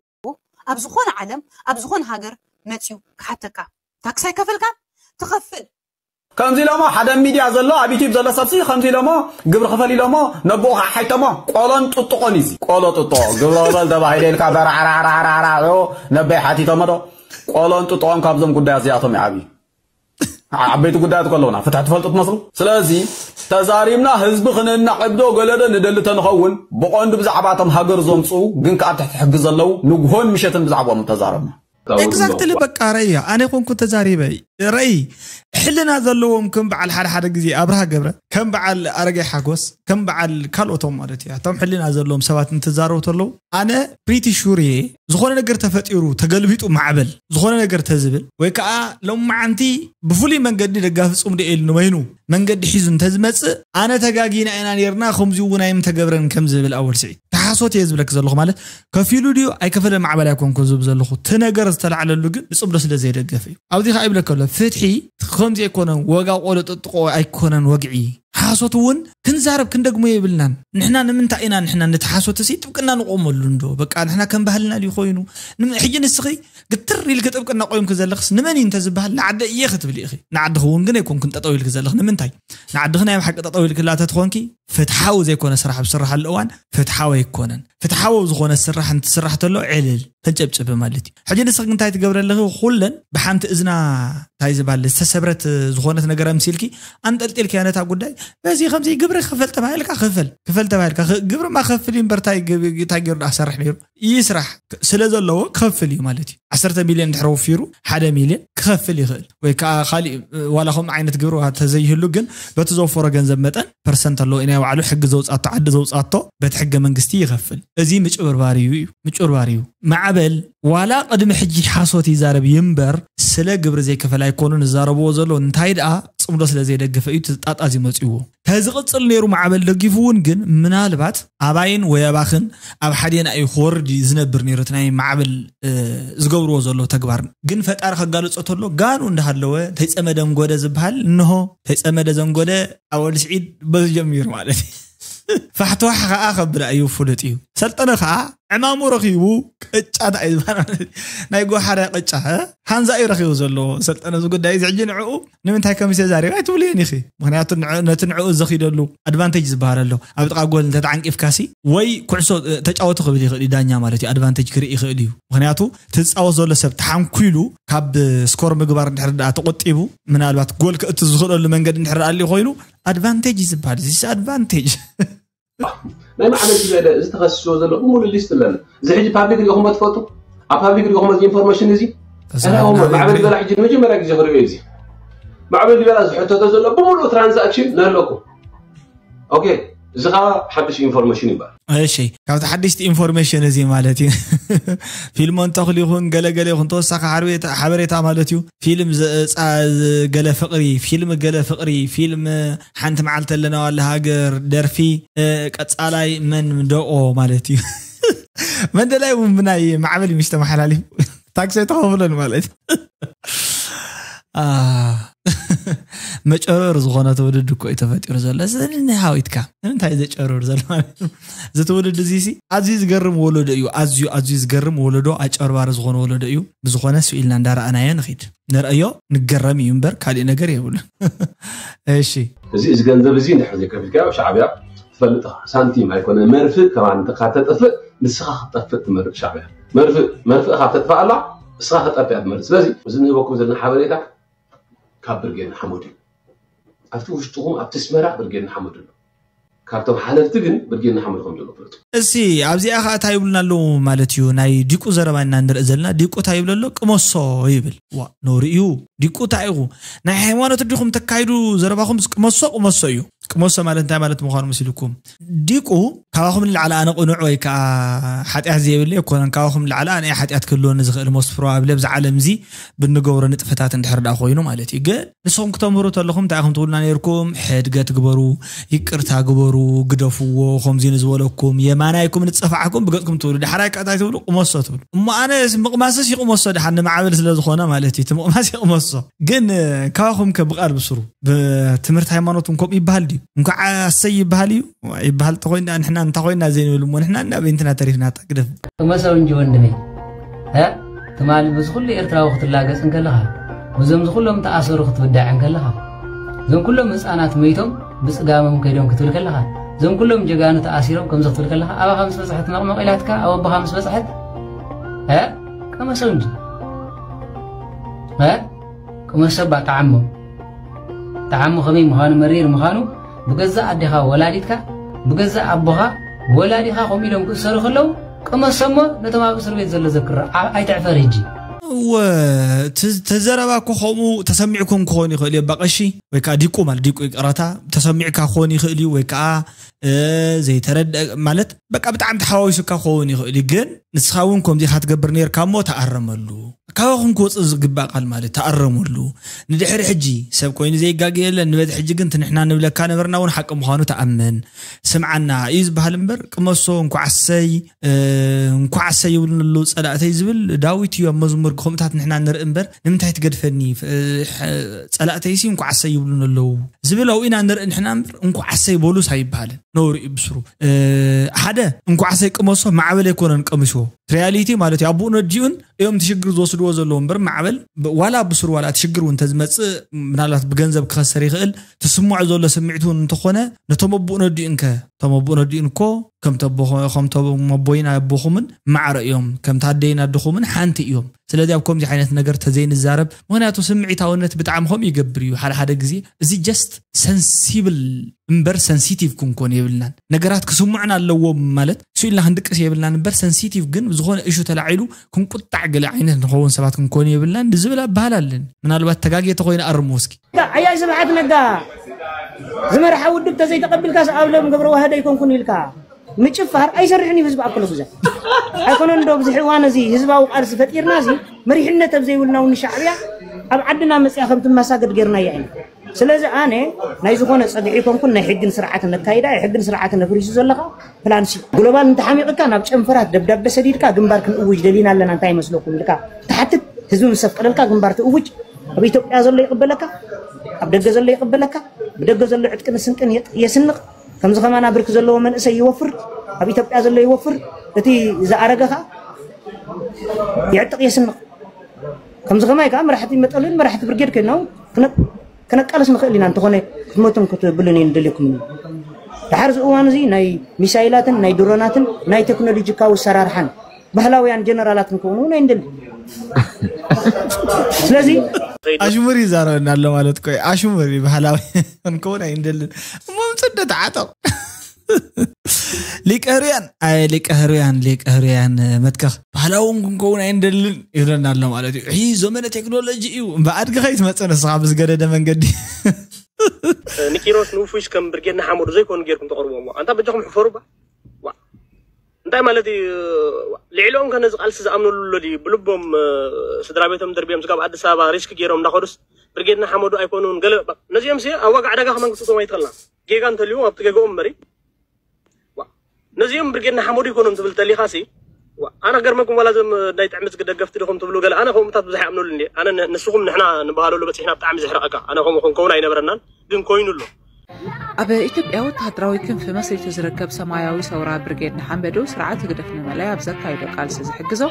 ኣብ ዝኾነ ዓለም ኣብ ዝኾነ ሃገር መፅዩ ክሓተካ። ታክስ ኣይከፈልካን ትኸፍል። ከምዚ ኢሎሞ ሓደ ሚድያ ዘሎ ኣብ ዩቲብ ዘሎ ሰብሲ ከምዚ ኢሎሞ ግብሪ ክፈል ኢሎሞ ነብኡ ከዓ ሓይተሞ ቆሎን ጥጥቆን እዩ እዚ። ቆሎ ጥጥቆ ግብረ ክፈል ተባሂለ ኢልካ በራዕራዕራዕራዕ ነበይ ሓቲቶሞ ዶ? ቆሎን ጥጥቆን ካብዞም ጉዳያት እዚኣቶም ይዓብዩ። ዓበይቲ ጉዳያት ከለውና ፍትሒ ትፈልጡ ትመስሉ። ስለዚ ተዛሪብና ህዝቢ ክነናዕብዶ ገለዶ ንደሊ ተንኸውን ብቐንዱ ብዛዕባቶም ሃገር ዘምፅኡ ግን ከዓ ኣብ ትሕቲ ሕጊ ዘለዉ ንግሆን ምሸትን ብዛዕባኦም ተዛረብና። ኤግዛክትሊ በቃ ረእያ ኣነ ኮንኩ ተዛሪበ ረእይ ሕልና ዘለዎም ከም በዓል ሓደ ሓደ ግዜ ኣብርሃ ገብረ ከም በዓል ኣረጋይ ሓጎስ ከም በዓል ካልኦቶም ማለት እዩ። እቶም ሕልና ዘለዎም ሰባት እንትዛረቡ ተለዉ ኣነ ፕሪቲ ሹር እየ ዝኾነ ነገር ተፈጢሩ ተገልቢጡ ማዕበል ዝኾነ ነገር ተዝብል ወይ ከዓ ሎመዓንቲ ብፍሉይ መንገዲ ደጋፊ ጽምዶ ኢሉ ንበይኑ መንገዲ ሒዙ እንተዝመጽእ ኣነ ተጋጊና ኢና ነርና ከምዚ እውን ኣይምተገብረን ከም ዝብል ኣወል ስዒድ ተሓሶት እየ ዝብለክ ዘለኹ ማለት ከፊሉ ድዩ ኣይከፈለን ማዕበል ኣይኮንኩ ዝብ ዘለኹ እቲ ነገር ዝተላዕለሉ ግን ንጽምዶ ስለ ዘይደገፍ እዩ። ኣብዚ ከዓ ይብለክ ኣሎ ፍትሒ ከምዚ ኣይኮነን ወጋ ቆሎ ጥጥቆ ኣይኮነን ወግዒ ሓሶት እውን ክንዛረብ ክንደግሞ የብልናን። ንሕና ንምንታይ ኢና ንሕና ነቲ ሓሶት ሲ ጥብቅና ንቆመሉ እንዶ በቃ ንሕና ከም ባህልና ድዩ ኮይኑ ንም- ሕጂ ንስኺ ግትር ኢልክ ጥብቅና ቆይምክ ዘለኽስ ንመን እዩ እንተዝበሃል ንዓደ እየ ክትብል ኢኺ። ንዓድኺ እውን ግን ኣይኮንክን ጠጠው ኢልክ ዘለኽ ንምንታይ ንዓድኺ ናይ ብሓቂ ጠጠው ኢልክላ ተትኾንኪ ፍትሓዊ ዘይኮነ ስራሕ ብስራሓሉ እዋን ፍትሓዊ ኣይኮነን። ፍትሓዊ ዝኾነ ስራሕ እንትስራሕ ተሎ ዕልል ተንጨብጭብ ማለት እዩ። ሕጂ ንስኺ እንታይ ትገብረ ኣለኺ? ኩለን ብሓንቲ እዝና እንታይ ዝበሃል ዝተሰብረት ዝኾነት ነገር ኣምሲልኪ ኣንጠልጢልኪያ ነታ ጉዳይ በዚ ከምዚ ግብሪ ክፈል ተባሂልካ ክፈል ክፈል ተባሂልካ ክ- ግብሪ ማ ከፍል እዩ እምበር እንታይ ግ- እንታይ ገይሩ ዳ ክሰርሕ ነይሩ ይስራሕ ክ- ስለ ዘለዎ ክኸፍል እዩ ማለት እዩ። ዓሰርተ ሚልዮን ድሕሪ ወፊሩ ሓደ ሚልዮን ክኸፍል ይኽእል ወይ ከዓ ካሊእ እ፣ ዋላ ከምኡ ዓይነት ግብሪ ዋ- ተዘይህሉ ግን በቲ ዘወፈሮ ገንዘብ መጠን ፐርሰንት ኣለዎ ናይ ባዕሉ ሕጊ ዘውፃቶ ዓዲ ዘውፃቶ በቲ ሕገ መንግስቲ ይኸፍል። እዚ ምጭብርባር እዩ እዩ ምጭብርባር እዩ። ማዕበል ዋላ ቅድሚ ሕጂ ሓሶት ይዛረብ ይምበር ስለ ግብሪ ዘይከፈል ኣይኮኑን ዝዛረብዎ ዘሎ እንታይ ደኣ ጽምዶ ስለ ዘይደገፈ እዩ ትጣጣዝ ይመጽእዎ። ተዝቕጽል ነይሩ ማዕበል ደጊፉ እውን ግን ምናልባት ኣባይን ወይ ኣባኽን ኣብ ሓዴና እዩ ክወርድ እዩ ዝነብር ነይሩ እቲ ናይ ማዕበል እ፣ ዝገብርዎ ዘሎ ተግባር ግን ፈጣሪ ከጋልጾ ተሎ ጋኑ እንዳሃለወ ተይጸመደ እንጎደ ዝበሃል እንሆ ተይጸመደ ዘንጎደ ኣወል ስዒድ በዚ ጀሚሩ ማለት እዩ። ፋሕተዋሕ ከዓ ከብዳ እዩ ፍሉጥ እዩ። ሰልጠነ ከዓ ዕማሙ ረኺቡ ቅጫ እንታይ እዩ ዝበሃል ናይ ጎሓርያ ቅጫ እ? ሃንዛ እዩ ረኺቡ ዘለዎ ሰልጠነ እዚ ጉዳይ እዚ ሕጂ ንዕኡ ንምንታይ ከምዚ ተዛሪበ ኣይትብልዮን ኢኺ። ምክንያቱ ንዕ- ነቲ ንዕኡ ዘኺደሉ ኣድቫንቴጅ ዝበሃል ኣሎ። ኣብ ጥቓ ጎል እንተተዓንቂፍካሲ ወይ ኩዕሶ እ፣ ተጫወቱ ክብል ይኽእል እዩ ዳኛ ማለት እዩ። ኣድቫንቴጅ ክርኢ ይኽእል እዩ። ምክንያቱ ትፃወት ዘሎ ሰብ ተሓንኩሉ ካብ ስኮር ምግባር እንድሕር ደኣ ተቆጢቡ ምናልባት ጎል ክእቱ ዝኽእለሉ መንገዲ እንድሕር ደኣ ኣልዩ ኮይኑ ኣድቫንቴጅ እዩ ዝበሃል ዚስ ኣድቫንቴጅ። ናይ ማዕበል ዝበለ እዚ ተኸሲስዎ ዘሎ ብምሉእ ሊስት ኣለና። እዚ ሕጂ ፓብሊክ ሪኢኹሞ ትፈልጡ? ኣብ ፓብሊክ ሪኢኹሞ እዚ ኢንፎርሜሽን እዚ? ተዛሪብና ማዕበል ነይሩ። ዝበላ ሕጂ ንመጀመርያ ግዜ ክሪኦ እዚ ማዕበል ዝበላ ዝሕተቶ ዘሎ ብምሉእ ትራንዛክሽን ነለኩም። ኦኬ፣ እዚ ከዓ ሓድሽ ኢንፎርሜሽን ይበሃል። እሺ፣ ካብቲ ሓድሽቲ ኢንፎርሜሽን እዚ ማለት እዩ። ፊልም እንተኽል ይኹን ገለገለ ይኹን ተወሳኺ ሓርቤታ- ሓበሬታ ማለት እዩ። ፊልም ዘ- ጻ- ገለ ፍቕሪ፣ ፊልም ገለ ፍቕሪ፣ ፊልም ሓንቲ መዓልቲ ኣለና ዋላ ሃገር፣ ደርፊ፣ እ፣ ቀጻላይ መን ደኦ ማለት እዩ። መንደላይ እውን ብናይ ማዕበል እዩ ምሽ ተመሓላሊፉ። ታክሲ ኣይተኸፍሎን ማለት እዩ። አ፣ መጨረር ዝኾነ ትውልድ እኮ እዩ ተፈጢሩ ዘሎ። ስለዚ ንሃዊትካ ንምንታይ ዘጨርር ዘሎ ማለት እዩ? እዚ ትውልድ እዚ ሲ ኣዝዩ ዝገርም ወለዶ እዩ። ኣዝዩ ኣዝዩ ዝገርም ወለዶ፣ ኣጨርባሪ ዝኾነ ወለዶ እዩ። ብዝኾነ ስኢልና እንዳረኣናዮ ንኺድ፣ ንርእዮ፣ ንገረም እዩ እምበር ካሊእ ነገር የብሉን። እሺ፣ እዚ እዚ ገንዘብ እዚ እንድሕር ዘይከፊልካዮ ሻዕብያ ትፈልጥ ኢኻ። ሳንቲም ኣይኮነ መርፍእ ከማን እንተ ካብ ተጥፍእ ንስኻ ክትጠፍእ ትመርጽ ሻዕብያ። መርፍእ መርፍእ ካብ ተጥፍኣላ ንስኻ ክትጠፍእ እያ ትመርጽ። ስለዚ እዚ ንህበኩም ዘለና ሓበሬታ ካብ ብርጌድ ንሓመዱ እዩ። ኣብቲ ውሽጥኹም ኣብቲ ኣስመራ ብርጌድ ንሓመዱ ኣሎ። ካብቶም ሓለፍቲ ግን ብርጌድ ንሓመዱ ከም ዘሎ ፍለጡ። እሲ ኣብዚኣ ኸዓ እንታይ ይብሉና ኣለዉ ማለት እዩ? ናይ ዲቁ ዘረባ ኢና ንርኢ ዘለና። ዲቁ እንታይ ይብል ኣሎ? ቅመሶ ይብል። ዋ፣ ነውሪ እዩ። ዲቁ እንታይ ኢኹ? ናይ ሃይማኖት ዲኹም ተካይዱ ዘረባኹም? ቅመሶ ቅመሶ እዩ። ቅመሶ ማለት እንታይ ማለት ምዃኑ መሲልኩም? ዲቁ ካባኹም ንላዕሊ ኣነ ቅኑዕ ወይ ከዓ ሓጢኣት ዘይብለይ ኣይኮነን። ካባኹም ንላዕሊ ኣነ ሓጢኣት ክህልወኒ ዝኽእል ሞስት ፕሮባብሊ ኣብዚ ዓለም እዚ ብንገብሮ ንጥፈታት እንድሕር ደኣ ኮይኑ ማለት እዩ። ግን ንስኹም ክተምህሩ ተለኹም እንታይ ኢኹም ትብሉና ነይርኩም? ሕድገት ግበሩ፣ ይቅርታ ግበሩ፣ ግደፍዎ፣ ከምዚ ንዝበለኩም የማናይኩም ንጸፋዕኩም ብገጽኩም ትብሉ። ዳሕራይ ከ እንታይ ትብሉ? ቅመሶ ትብሉ። እሞ ኣነ ምቕማስስ ይቕመሶ፣ ደሓን ንማዕበል ስለ ዝኾነ ማለት እዩ። እቲ ምቕማስ ይቕመሶ። ግን ካባኹም ከ ብቓል ብስሩ ብትምህርቲ ሃይማኖት እውን ከምኡ ይበሃል ድዩ? እንኳዕ ኣሰይ ይበሃል እዩ። ይበሃል እንተኾይኑ ደኣ ንሕና እንታይ ኮይና ዘይንብል እሞ ንሕና እና በይንትና ተሪፍና እታ ግደፍ። ቅመሰው እንጂ ወንድመይ። እ? ትማሊ ምስ ኩሉ ኤርትራዊ ክትላገጽ እንከለኻ፣ ምስዞም ዝኩሎም ተኣሰሩ ክትብዳዕ እንከለኻ፣ እዞም ኩሎም ህጻናት መይቶም ብጽጋሞም ከይዶም ክትብል ከለኻ፣ እዞም ኩሎም ጀጋኑ ተኣሲሮም ከምዚ ክትብል ከለኻ፣ ኣባኻ ምስ በጽሐት መቕመቕ ኢላትካ፣ ኣብ ኣቦኻ ምስ በጽሐት፣ እ? ቅመሰው እንጂ። እ? ቅመሰባ ጣዕሞ። ጣዕሞ ከመይ ምዃኑ፣ መሪር ምዃኑ፣ ብገዛእ ኣዴኻ ወላዲትካ፣ ብገዛእ ኣቦኻ ወላዲኻ ከምኡ ኢሎም ክእሰሩ ከለዉ፣ ቅመሶሞ ነቶም ኣብ እስር ቤት ዘሎ ዘክሮ። ዓ-፣ ኣይትዕፈር ሕጂ። እወ፣ እቲ፣ እቲ ዘረባ እኮ ከምኡ ተሰሚዕኩም ክኾን ይኽእል እዩ። ኣባ ቀሺ ወይ ከዓ ዲቁ ማለት ዲቁ ይቅረታ፣ ተሰሚዕካ ክኾን ይኽእል እዩ። ወይ ከዓ፣ እ፣ ዘይተረድአ ማለት በቃ ብጣዕሚ ተሓዋዊሱካ ክኸውን ይኽእል እዩ። ግን ንስኻ እውን ከምዚ ኢኻ ትገብር ነይርካ እሞ ተኣረመሉ። ካባኹም ክወፅእ ዝግባእ ቃል ማለት ተኣረመሉ። ንድሕሪ ሕጂ ሰብ ኮይኑ ዘይጋገ የለን። ንበዚ ሕጂ ግን እቲ ንሕና ንብለካ ነበርና እውን ሓቂ ምዃኑ ተኣመን። ስምዓና እዩ ዝበሃል እምበር ቅመሶ እንኳዕ ኣሰይ፣ እ፣ እንኳዕ ኣሰይ ይብሉን ኣለዉ ጸላእተይ ዝብል ዳዊት እዩ ኣብ መዝሙር። ከምኡታት ንሕና ንርኢ እምበር ንምንታይ ትገድፈኒ? እ፣ ጸላእተይሲ እንኳዕ ኣሰይ ይብሉን ኣለዉ ዝብል ኣብኡ ኢና ንርኢ ንሕና እምበር እንኳዕ ኣሰይ በሉስ ኣይበሃልን። ነውሪ እዩ ብስሩ። እ፣ ሓደ እንኳዕ ኣሰይ ቅመሶ ማዕበል ኣይኮነን ቀሚስዎ። እቲ ሪያሊቲ ማለት እዩ ኣቦኡ ነዲኡን እዮም እቲ ሽግር ዝወስድዎ ዘለዉ እምበር ማዕበል ብ-፣ ዋላ ብስሩ ዋላ እቲ ሽግር እውን እንተዝመጽእ ምናልባት ብገንዘብ ክኸሰር ይኽእል። ትስምዖ ዘሎ ስምዒት እውን እንተኾነ ነቶም ኣቦኡ ነዲኡን ከ? እቶም ኣቦኡ ነዲኡን እኮ ከምቲ ኣቦ-፣ ከምቶም ኣቦይን ኣቦኹምን ማዕረ እዮም። ከምቲ ኣደይን ኣደኹምን ሓንቲ እዮም። ስለዚ ኣብ ከምዚ ዓይነት ነገር ተዘይንዛረብ፣ ምኽንያቱ ስምዒታውነት ብጣዕሚ ከምኡ ይገብር እዩ። ሓደ ሓደ ግዜ እዚ ጀስት ሰንሲብል እምበር ሰንሲቲቭ ክንኮን የብልናን። ነገራት ክስምዑን ኣለዎም ማለት ስኢልና ክንድቅስ የብልናን እምበር ሰንሲቲቭ ግን ዝኾነ እሹ ተላዒሉ ክንቁጣዕ ገለ ዓይነት ንኸውን ሰባት ክንኮን የብልናን ዝብል ኣበሃል ኣለኒ። ምናልባት ተጋግየ ተኾይነ ኣርምዎ እስኪ። ኣያይ ስብሓት ነጋ ዝመርሓ ውድብ ተዘይተቐቢልካስ ኣብ ሎም ገብረ ዋህደ ኣይኮንኩን ኢልካ ምጭፋር ኣይሰርሕን እዩ ህዝቢ ኣብ ክለፉ ዘ ኣይኮነን ዶ ኣብዚ ሕዋን እዚ ህዝባዊ ቃልሲ ፈጢርና እዚ መሪሕነት ኣብ ዘይብልና እውን ሻዕብያ ኣብ ዓድና መፅያ ከም ትመሳገድ ጌርና እያ ኢና። ስለዚ ኣነ ናይ ዝኾነ ፀግዒ ኮንኩን ናይ ሕግን ስርዓትን ነካይዳ ሕግን ስርዓትን ነፍሪሱ ዘለካ ፕላንሲ ግሎባል እንተሓሚቕካ ናብ ጨንፈራት ደብዳቤ ሰዲድካ ግንባር ክንእውጅ ደሊና ኣለና እንታይ ይመስለኩም ኢልካ ትሓትት ህዝቢ ምስ ኣፍቀደልካ ግንባር ትእውጅ። ኣብ ኢትዮጵያ ዘሎ ይቕበለካ፣ ኣብ ደገ ዘሎ ይቕበለካ። ብደገ ዘሎ ዕጥቅን ስንቅን የጥ-፣ የስንቕ። ከምዚ ከማና ብርኪ ዘለዎ መንእሰይ ይወፍር፣ ኣብ ኢትዮጵያ ዘሎ ይወፍር። እቲ ዝኣረገ ኸኣ ይዕጥቕ የስንቕ። ከምዚ ከማይ ከኣ መራሕቲ መጠልን መራሕቲ ብርጌድ ኮይንና እውን ክነ-፣ ክነቃለስ ንኽእል ኢና። እንተኾነ ክትመቱን ክትብሉን እየ ንደልየኩም። ድሓር እዚ እዋን እዚ ናይ ሚሳይላትን ናይ ድሮናትን ናይ ቴክኖሎጂካዊ ኣሰራርሓን ባህላውያን ጀነራላት ክንከውን እውን ኣይንደልን። ስለዚ ኣሽሙር ይዛረበና ኣሎ ማለት እኮ እዩ። ኣሽሙር እዩ፣ ባህላዊ ክንከውን ኣይንደልን። እሞ ምፅደ ተዓጠቕ። ሊቀ ህሩያን፣ ኣይ ሊቀ ህሩያን፣ ሊቀ ህሩያን መትከኽ፣ ባህላውን ክንከውን ኣይንደልን ይብለና ኣሎ ማለት እዩ። ይህ ዘመነ ቴክኖሎጂ እዩ። ብኣድጊ ከይትመፅእ ንስኻ ብዝገደደ መንገዲ። ንኪሮስ ንውፉሽ ከም ብርጌድ ንሓመዱ ዘይኮኑ ጌርኩም ተቕርቦም። ኣንታ በጃኹም ሕፈሩ ባ። እንታይ ማለት እዩ? ልዕሊኦም ከ ነዚ ቃልሲ ዝኣምነሉ ኣሎ ድዩ? ብልቦም ስድራ ቤቶም ደርቢዮም ስጋብ ኣዲስ ኣበባ ሪስክ ገይሮም እንዳኸዱስ ብርጌድ ንሓመዱ ኣይኮኑን። ገለ ነዚኦም ሲ ኣብ ዋጋ ዕዳጋ ከማን ክትእቶም ኣይትኸልና። ጌጋ እንተልዩ ኣብቲ ጌጋኦም እምበሪ። ነዚኦም ብርጌድ ንሓመዱ ይኮኖም ትብል ተሊኻሲ። ኣነ ገርመኩም ዋላ ዘም ናይ ጥዕምት ደገፍቲ ዲኹም ትብሉ ገለ ኣነ ከምኡታት ብዙሕ ይኣምነሉ እንዴ ኣነ ንስኹም ንሕና ንባህለሉ በፂሕና ብጣዕሚ ዝሕረቐካ ኣነ ከምኡ ክንከውን ኣይነበረናን ግን ኮይኑ ኣሎ። ኣብ ኢትዮጵያ ወተሃደራዊ ክንፊ መስሪቱ ዝርከብ ሰማያዊ ሰውራ ብርጌድ ንሓመዱ ስርዓት ህግደፍ ንምልኣይ ኣብ ዘካይዶ ቃልሲ ዝሕግዞ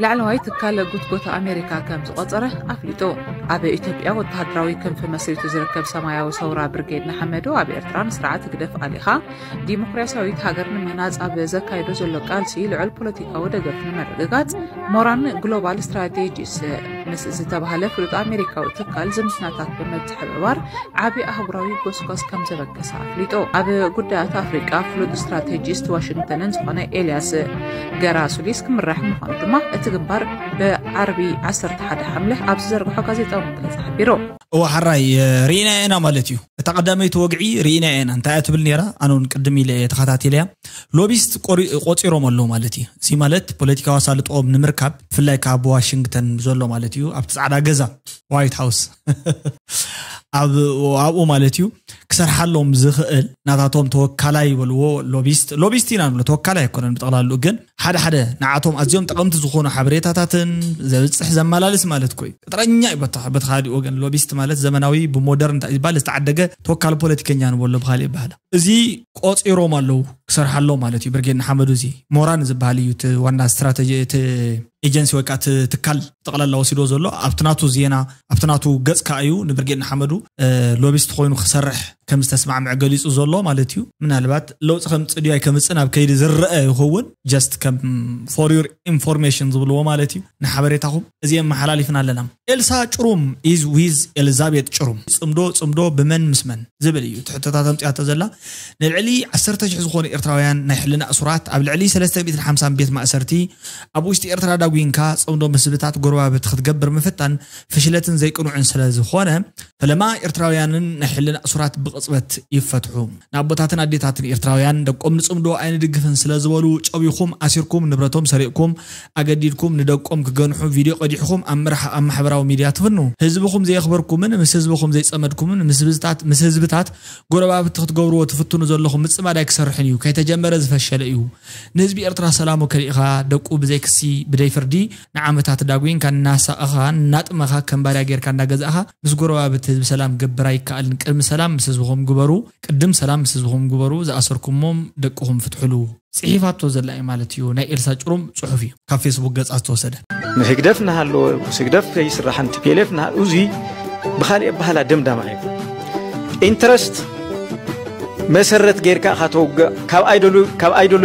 ላዕለዋይ ትካል ጉትጎታ ኣሜሪካ ከም ዝቆፀረ ኣፍሊጡ። ኣብ ኢትዮጵያ ወተሃደራዊ ክንፊ መስሪቱ ዝርከብ ሰማያዊ ሰውራ ብርጌድ ንሓመዱ ኣብ ኤርትራ ንስርዓት ህግደፍ ኣሊኻ ዲሞክራሲያዊት ሃገር ንምህናፅ ኣብ ዘካይዶ ዘሎ ቃልሲ ልዑል ፖለቲካዊ ደገፍ ንምርግጋፅ ሞራን ግሎባል ስትራቴጂስ ምስ ዝተባህለ ፍሉጥ ኣሜሪካዊ ትካል ዝምድናታት ብምትሕብባር ዓቢ ኣህጉራዊ ጎስጓስ ከም ዘበገሰ ኣፍሊጡ። ኣብ ጉዳያት ኣፍሪቃ ፍሉጥ ስትራቴጂስት ዋሽንግተንን ዝኾነ ኤልያስ ገራሱሊስ ክምራሕ ምዃኑ ድማ እቲ ግንባር ብዓርቢ ዓሰርተ ሓደ ሓምለ ኣብ ዝዘርግሖ ጋዜጣዊ መግለጺ ሓቢሩ። እዋ ሓራይ ርኢና ኢና ማለት እዩ። እታ ቀዳመይቲ ወግዒ ርኢና ኢና እንታይ እያ ትብል ነይራ? ኣነ እውን ቅድም ኢለ እየ ተኸታቲለያ። ሎቢስት ቆሪ- ቆፂሮም ኣለዉ ማለት እዩ። እዚ ማለት ፖለቲካዊ ኣሳልጦኦም ንምርካብ ብፍላይ ካብ ዋሽንግተን ዘሎ ማለት እዩ ኣብቲ ፃዕዳ ገዛ ዋይት ሃውስ ኣብ ኣብኡ ማለት እዩ ክሰርሓሎም ዝኽእል ናታቶም ተወካላይ ይበልዎ ሎቢስት ሎቢስት ኢና ንብሎ ተወካላይ ኣይኮነን ብጠቕላሉ ግን ሓደ ሓደ ንዓቶም ኣዝዮም ጠቐምቲ ዝኾኑ ሓበሬታታትን ዘብፅሕ ዘመላልስ ማለት ኮይ ቅጥረኛ እዩ በታ በቲ ካልእ ወገን ሎቢስት ማለት ዘመናዊ ብሞደርን እንታይ ዝበሃል ዝተዓደገ ተወካል ፖለቲከኛ ንበሎ ብኻልእ ይበሃል እዚ ቆፂሮም ኣለዉ ክሰርሓሎም ማለት እዩ ብርጌድ ንሓመዱ እዚ ሞራን ዝበሃል እዩ እቲ ዋና ስትራተጂ እቲ ኤጀንሲ ወይ ከዓ እቲ ትካል ጠቕላላ ወሲዶ ዘሎ ኣብቲ ናቱ ዜና ኣብቲ ናቱ ገፅ ከዓ እዩ ንብርጌድ ንሓመዱ ሎቢስት ኮይኑ ክሰርሕ ከም ዝተስማዕምዐ ገሊፁ ዘሎ ማለት እዩ ምናልባት ለውፂ ከምፅእ ድዩ ኣይከምፅእን ኣብ ከይዲ ዝረአ ይኸውን just ከም for your information ዝብልዎ ማለት እዩ ንሓበሬታኹም እዚ የመሓላሊፍና ኣለና ኤልሳ ጭሩም is with ኤልዛቤት ጭሩም ፅምዶ ፅምዶ ብመን ምስ መን ዝብል እዩ ትሕቶታት ኣምፅኣቶ ዘላ ንልዕሊ ዓሰርተ ሽሕ ዝኾኑ ኤርትራውያን ናይ ሕልና እሱራት ኣብ ልዕሊ ሰለስተ ሚእትን ሓምሳን ቤት ማእሰርቲ ኣብ ውሽጢ ኤርትራ ዳጒንካ ፅምዶ ምስ ህዝብታት ጎረባብቲ ክትገብር ምፍታን ፍሽለትን ዘይቅኑዕን ስለ ዝኾነ ፈለማ ኤርትራውያንን ናይ ሕልና እሱራት ብቕፅበት ይፈትሑ ንኣቦታትን ኣዴታትን ኤርትራውያን ደቆም ንፅምዶ ኣይንድግፍን ስለ ዝበሉ ጨቢኹም ኣሲርኩም ንብረቶም ሰሪቕኩም ኣገዲድኩም ንደቆም ክገንሑ ቪድዮ ቀዲሕኹም ኣብ መራሕ ኣብ ማሕበራዊ ሚድያ ትፍኑ ህዝብኹም ዘየኽበርኩምን ምስ ህዝብኹም ዘይፀመድኩምን ምስ ህዝብታት ምስ ህዝብታት ጎረባብቲ ክትገብርዎ ትፍትኑ ዘለኹም ምፅማድ ኣይክሰርሕን እዩ ከይተጀመረ ዝፈሸለ እዩ ንህዝቢ ኤርትራ ሰላሙ ከሊእኻ ደቁ ብዘይ ክሲ ብደይ ፍርዲ ንዓመታት ዳጒንካ እናሳቐኻ እናጥመኻ ከም ባርያ ጌርካ እናገዛእኻ ምስ ጎረባብቲ ህዝቢ ሰላም ክገብር ኣይከኣልን ቅድሚ ሰላም ምስ ህዝብኹም ግበሩ ቅድም ሰላም ምስ ህዝብኹም ግበሩ ዝኣሰርኩሞም ደቅኹም ፍትሕሉ ጽሒፋቶ ዘላ እዩ ማለት እዩ ናይ ኤልሳ ጭሩም ጽሑፍ እዩ ካብ ፌስቡክ ገጻ ዝተወሰደ ንህግደፍ እናሃለወ ምስ ህግደፍ ከይስራሕን ቲፒኤልኤፍ እናሃ እዚ ብኻሊእ ኣበሃላ ደምዳማ እዩ ኢንትረስት መሰረት ጌርካ ኢኻ ተውግዕ ካብ ኣይደሎ ካብ ኣይደሎ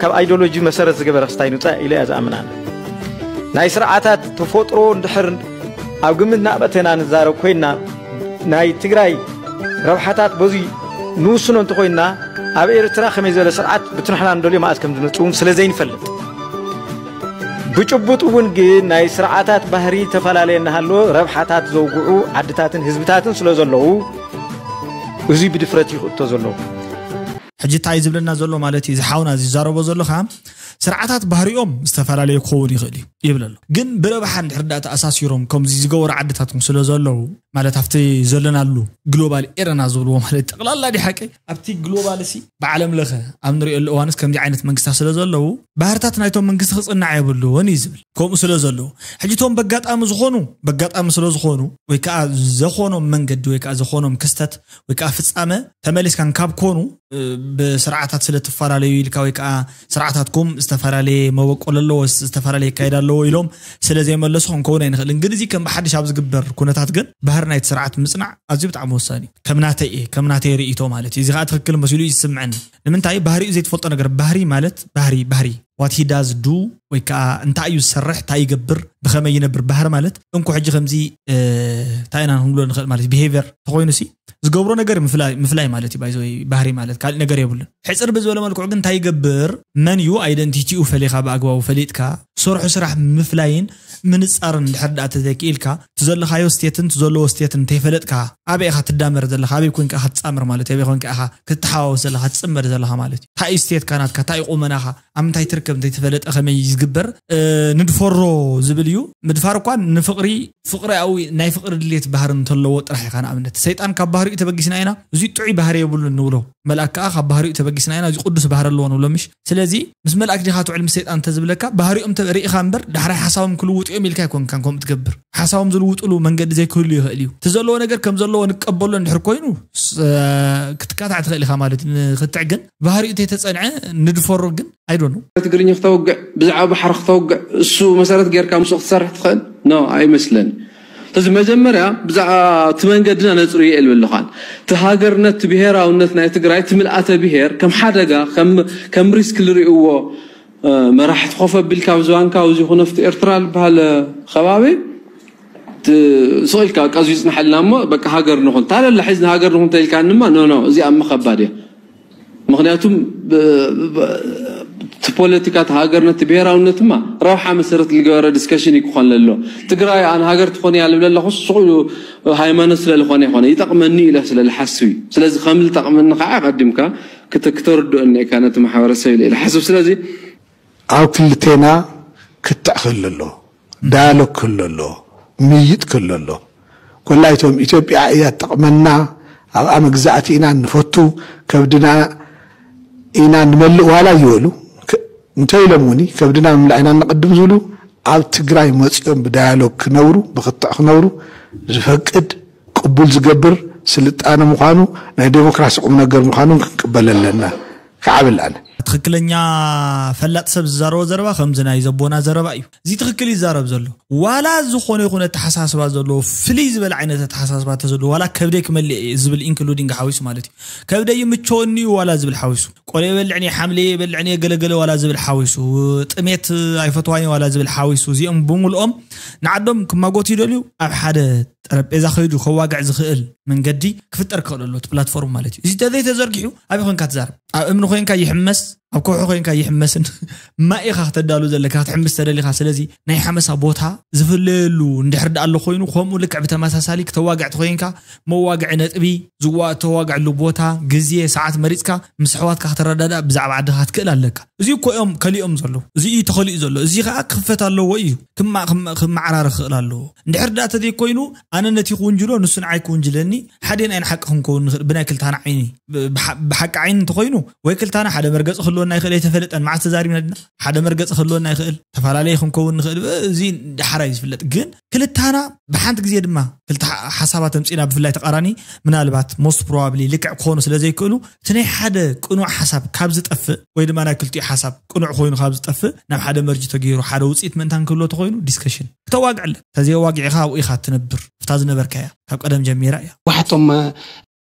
ካብ ኣይዶሎጂ መሰረት ዝገበረ ክስታይ ንውፃእ ኢለ እያ ዝኣምን ኣነ ናይ ስርዓታት ተፈጥሮ እንድሕር ኣብ ግምት ናእበተና ንዛረብ ኮይና ናይ ትግራይ ረብሓታት በዚ ንውስኖ እንተኮይንና ኣብ ኤርትራ ከመይ ዝበለ ስርዓት ብትንሕና ንደልዮ መኣዝ ከም ዝመፅእ እውን ስለ ዘይንፈልጥ ብጭቡጥ እውን ግን ናይ ስርዓታት ባህሪ ተፈላለየ እናሃለወ ረብሓታት ዘውግዑ ዓድታትን ህዝብታትን ስለ ዘለዉ እዙይ ብድፍረት ይኽእቶ ዘለዉ ሕጂ እንታይ ዝብለና ዘሎ ማለት እዩ እዚ ሓውና እዚ ዝዛረቦ ዘሎ ከዓ ስርዓታት ባህሪኦም ዝተፈላለየ ክኸውን ይኽእል እዩ ይብል ኣሎ ግን ብረብሓ እንድሕር ዳ ተኣሳሲሮም ከምዚ ዝገበሩ ዓድታትኩም ስለ ዘለዉ ማለት ኣብቲ ዘለናሉ ግሎባል ኤረና ዝብልዎ ማለት ጠቕላላ ዲ ሓቂ ኣብቲ ግሎባል ሲ ብዓለም ለኸ ኣብ ንሪኦ እዋንስ ከምዚ ዓይነት መንግስታት ስለ ዘለዉ ባህርታት ናይቶም መንግስቲ ክፅናዕ የብሉን እዩ ዝብል ከምኡ ስለ ዘለዉ ሕጂ እቶም በጋጣሚ ዝኾኑ በጋጣሚ ስለ ዝኾኑ ወይ ከዓ ዘኾኖም መንገዲ ወይ ከዓ ዘኾኖም ክስተት ወይ ከዓ ፍፃመ ተመሊስካን ካብ ኮኑ ብስርዓታት ስለ ትፈላለዩ ኢልካ ወይ ከዓ ስርዓታትኩም ዝተፈላለየ መበቆል ኣለዎ ዝተፈላለየ ይካየድ ኣለዎ ኢሎም ስለ ዘይመለሱ ክንከውን ኣይንኽእልን ግን እዚ ከም ብሓድሽ ኣብ ዝግበር ኩነታት ግን ባህር ናይቲ ስርዓት ምፅናዕ ኣዝዩ ብጣዕሚ ወሳኒ እዩ ከም ናተይ እየ ከም ናተይ ርእቶ ማለት እዩ እዚ ከዓ ትክክል መሲሉ እዩ ዝስምዐኒ ንምንታይ ባህሪኡ ዘይትፈልጦ ነገር ባህሪ ማለት ባህሪ ባህሪ what he does do ወይ ከዓ እንታይ እዩ ዝሰርሕ እንታይ ይገብር ብኸመይ ይነብር ባህሪ ማለት እንኩ ሕጂ ከምዚ እንታይ ኢና ክንብሎ ንኽእል ማለት behavior ተኮይኑ ሲ ዝገብሮ ነገር ምፍላይ ማለት እዩ ባይዘ ባህሪ ማለት ካልእ ነገር የብሉን ሕፅር ብዝበለ መልክዑ ግን እንታይ ይገብር መን እዩ identity ኡ ፈሊኻ ብኣግባቡ ፈሊጥካ ዝሰርሑ ስራሕ ምፍላይን ምንጻርን ድሕር ደኣ ተዘይክኢልካ፣ እቲ ዘለኻዮ ስቴትን እቲ ዘለዎ ስቴትን እንተይፈለጥካ፣ ኣበይ ኢኻ ትዳመር ዘለኻ? ኣበይ ኮንካ ኢኻ ትጻመር ማለት እዩ? ኣበይ ኮንካ ኢኻ ክትተሓዋወስ ዘለኻ፣ ትጽመር ዘለኻ ማለት እዩ? እንታይ እዩ ስቴትካ ናትካ? እንታይ እዩ ቁመናኻ? ኣብ ምንታይ ትርከብ እንተይተፈለጠ ከመይ ዝግበር ንድፈሮ ዝብል እዩ። ምድፋር እኳ ንፍቕሪ፣ ፍቕሪኣዊ ናይ ፍቕሪ ድሌት ባህሪ እንተለዎ ጥራሕ ኢኻ። ንኣብነት ሰይጣን ካብ ባህሪኡ ተበጊስና ኢና፣ እዚ ጥዑይ ባህሪ የብሉን ንብሎ። መልኣክ ከዓ ካብ ባህሪኡ ተበጊስና ኢና፣ እዚ ቅዱስ ባህሪ ኣለዎ ንብሎ። ምሽ ስለዚ ምስ መልኣክ ዲኻ ትውዕል ምስ ሰይጣን እንተዝብለካ፣ ባህሪኦም ተ- ርኢኻ እምበር ዳሕራይ ሓሳቦም ክልውጡ እዮም ኢልካ ኣይኮንካን ከምኡ ትገብር። ሓሳቦም ዝልውጥሉ መንገዲ ዘይክህሉ ይኽእል እዩ። እቲ ዘለዎ ነገር ከም ዘለዎ ንቀበሎ እንድሕር ኮይኑ ስ- ክትካታዕ ትኽእል ኢኻ ማለት እዩ። ንክትዕ ግን ባህሪኡ እንተይተጸንዐ ንድፈሮ ግን ኣይዶኑ። ትግርኛ ክተውግዕ፣ ብዛዕባ ባሕሪ ክተውግዕ፣ እሱ መሰረት ጌርካ ምስኡ ክትሰርሕ ትኽእል ኖ ኣይመስለን። ስለዚ መጀመርያ ብዛዕባ እቲ መንገድና ነጽሩ እየ ኢልብል ኣለኻን። እቲ ሃገርነት፣ እቲ ብሄራውነት ናይ ትግራይ፣ እቲ ምልኣተ ብሄር ከም ሓደጋ፣ ከም ከም ሪስክ ዝርእይዎ መራሕቲ ኮፍ ኣቢልካ ኣብ ዝባንካ ኣብዚ ኩነፍቲ ኤርትራ ዝበሃል ከባቢ ስቕ ኢልካ ቀዙ ይፅናሓልና እሞ በቃ ሃገር ንኹን ታለላ ሒዝና ሃገር ንኹን ተኢልካንማ ኖ ኖ እዚኣ እማ ከባድ እያ። ምክንያቱም እቲ ፖለቲካ እቲ ሃገርነት እቲ ብሄራውነት ድማ ረብሓ መሰረት ዝገበረ ዲስከሽን እዩ ክኾን ለሎ። ትግራይ ኣነ ሃገር ትኾን እያ ልብል ኣለኹ ስቕ ኢሉ ሃይማኖት ስለዝኾነ ይኾነ ይጠቕመኒ ኢለ ስለዝሓስብ እዩ። ስለዚ ከም ዝጠቕመኒ ከዓ ቀዲምካ ክተ- ክተርድኦ እኒኤካ ነቲ ማሕበረሰብ ኢለ ኢለ ሓስብ። ስለዚ ኣብ ክልቴና ክትዕ ክህሉ ኣለዎ፣ ዳያሎግ ክህሉ ኣለዎ፣ ምይይጥ ክህሉ ኣለዎ። ኮላ እቶም ኢትዮጵያ እያ ትጠቕመና፣ ኣብኣ መግዛእቲ ኢና ንፈቱ፣ ከብድና ኢና ንመልእ ዋላ ዝበሉ እንተ ኢሎም እውን ከብድና ምምላእ ኢና ንቐድም ዝብሉ ኣብ ትግራይ መፂኦም ብዳያሎግ ክነብሩ ብክትዕ ክነብሩ ዝፈቅድ ቅቡል ዝገብር ስልጣነ ምዃኑ ናይ ዴሞክራሲ ቁም ነገር ምዃኑን ክንቅበል ኣለና። ክዓብል ኣነ ትኽክለኛ ፈላጥ ሰብ ዝዛረቦ ዘረባ ከምዚ ናይ ዘቦና ዘረባ እዩ። እዚ ትኽክል ይዛረብ ዘሎ። ዋላ ዝኾነ ይኹን ኣተሓሳስባ ዘለዎ ፍልይ ዝበለ ዓይነት ኣተሓሳስባ ተዘሎ ዋላ ከብደይ ክመልእ እየ ዝብል ኢንክሉዲንግ ሓዊሱ ማለት እዩ። ከብደይ ይምቸወኒ እዩ ዋላ ዝብል ሓዊሱ ቆለ የበልዕን እየ ሓምለ የበልዕን እየ ገለገለ ዋላ ዝብል ሓዊሱ ጥሜት ኣይፈትዋን እየ ዋላ ዝብል ሓዊሱ እዚኦም ብምልኦም ንዓዶም ክማጎት ይደልዩ ኣብ ሓደ ጠረጴዛ ከይዱ ከዋግዕ ዝኽእል መንገዲ ክፍጠር ክኽእል ኣሎ እቲ ፕላትፎርም ማለት እዩ። እዚ ተዘይ ተዘርጊሑ ኣበይ ኮንካ ትዛረብ? ኣብ እምኒ ኮንካ ይሕመስ ኣብ ከውሒ ኮንካ ይሕመስን ማይ ኢኻ ክተዳሉ ዘለካ ክትሕምስ ተደሊኻ። ስለዚ ናይ ሓመሳ ቦታ ዝፍለየሉ እንድሕር ደኣ ኣሎ ኮይኑ ከምኡ ልክዕ ብተመሳሳሊ ክተዋግዕ ተኮይንካ መዋግዒ ነጥቢ ዝዋ ተዋግዕሉ ቦታ ግዜ ሰዓት መሪፅካ ምስ ኣሕዋትካ ከተረዳዳእ ብዛዕባ ዓድኻ ክትክእል ኣለካ። እዚ እኮ እዮም ከሊኦም ዘለዉ። እዚ እዩ ተኸሊኡ ዘሎ። እዚ ከዓ ክኽፈት ኣለዎ እዩ። ክማ- ክማ- ክመዓራረ ክኽእል ኣለዎ። እንድሕር ደኣ ተዘይኮይኑ ኣነ ነቲ ክውንጅሎ ንሱ ንዓይ ክውንጅለኒ ሓዴን ኣይንሓቂ ክንከውን ንኽእል ብናይ ክልታና ዓይኒ ብ- ብሓ- ብሓቂ ዓይኒ እንተኮይኑ ወይ ክልታና ሓደ መርገፂ ክህልወና ይኽእል ኣይተፈለጠን መዓስ ተዛሪብና ድና ሓደ መርገፂ ክህልወና ይኽእል ተፈላለየ ክንከውን ንኽእል ብ- እዚ ዳሕራይ ዝፍለጥ ግን ክልታና ብሓንቲ ግዜ ድማ ክልተ ሓ- ሓሳባት ኣምፂና ብፍላይ ተቃራኒ ምናልባት most probably ልክዕ ክኾኑ ስለ ዘይክእሉ እቲ ናይ ሓደ ቅኑዕ ሓሳብ ካብ ዝጠፍእ ወይ ድማ ናይ ክልቲኡ ሓሳብ ቅኑዕ ኮይኑ ካብ ዝጠፍእ ናብ ሓደ መርጅ ተገይሩ ሓደ ውፅኢት ምእንታን ክህሎ ተኮይኑ ዲስከሽን ክተዋግዕለ ተዘየዋጊዕኻ ኣብኡ ኢኻ ትነብር ፍታ ዝነበርካያ ካብ ቀደም ጀሚራ እያ ዋሓቶም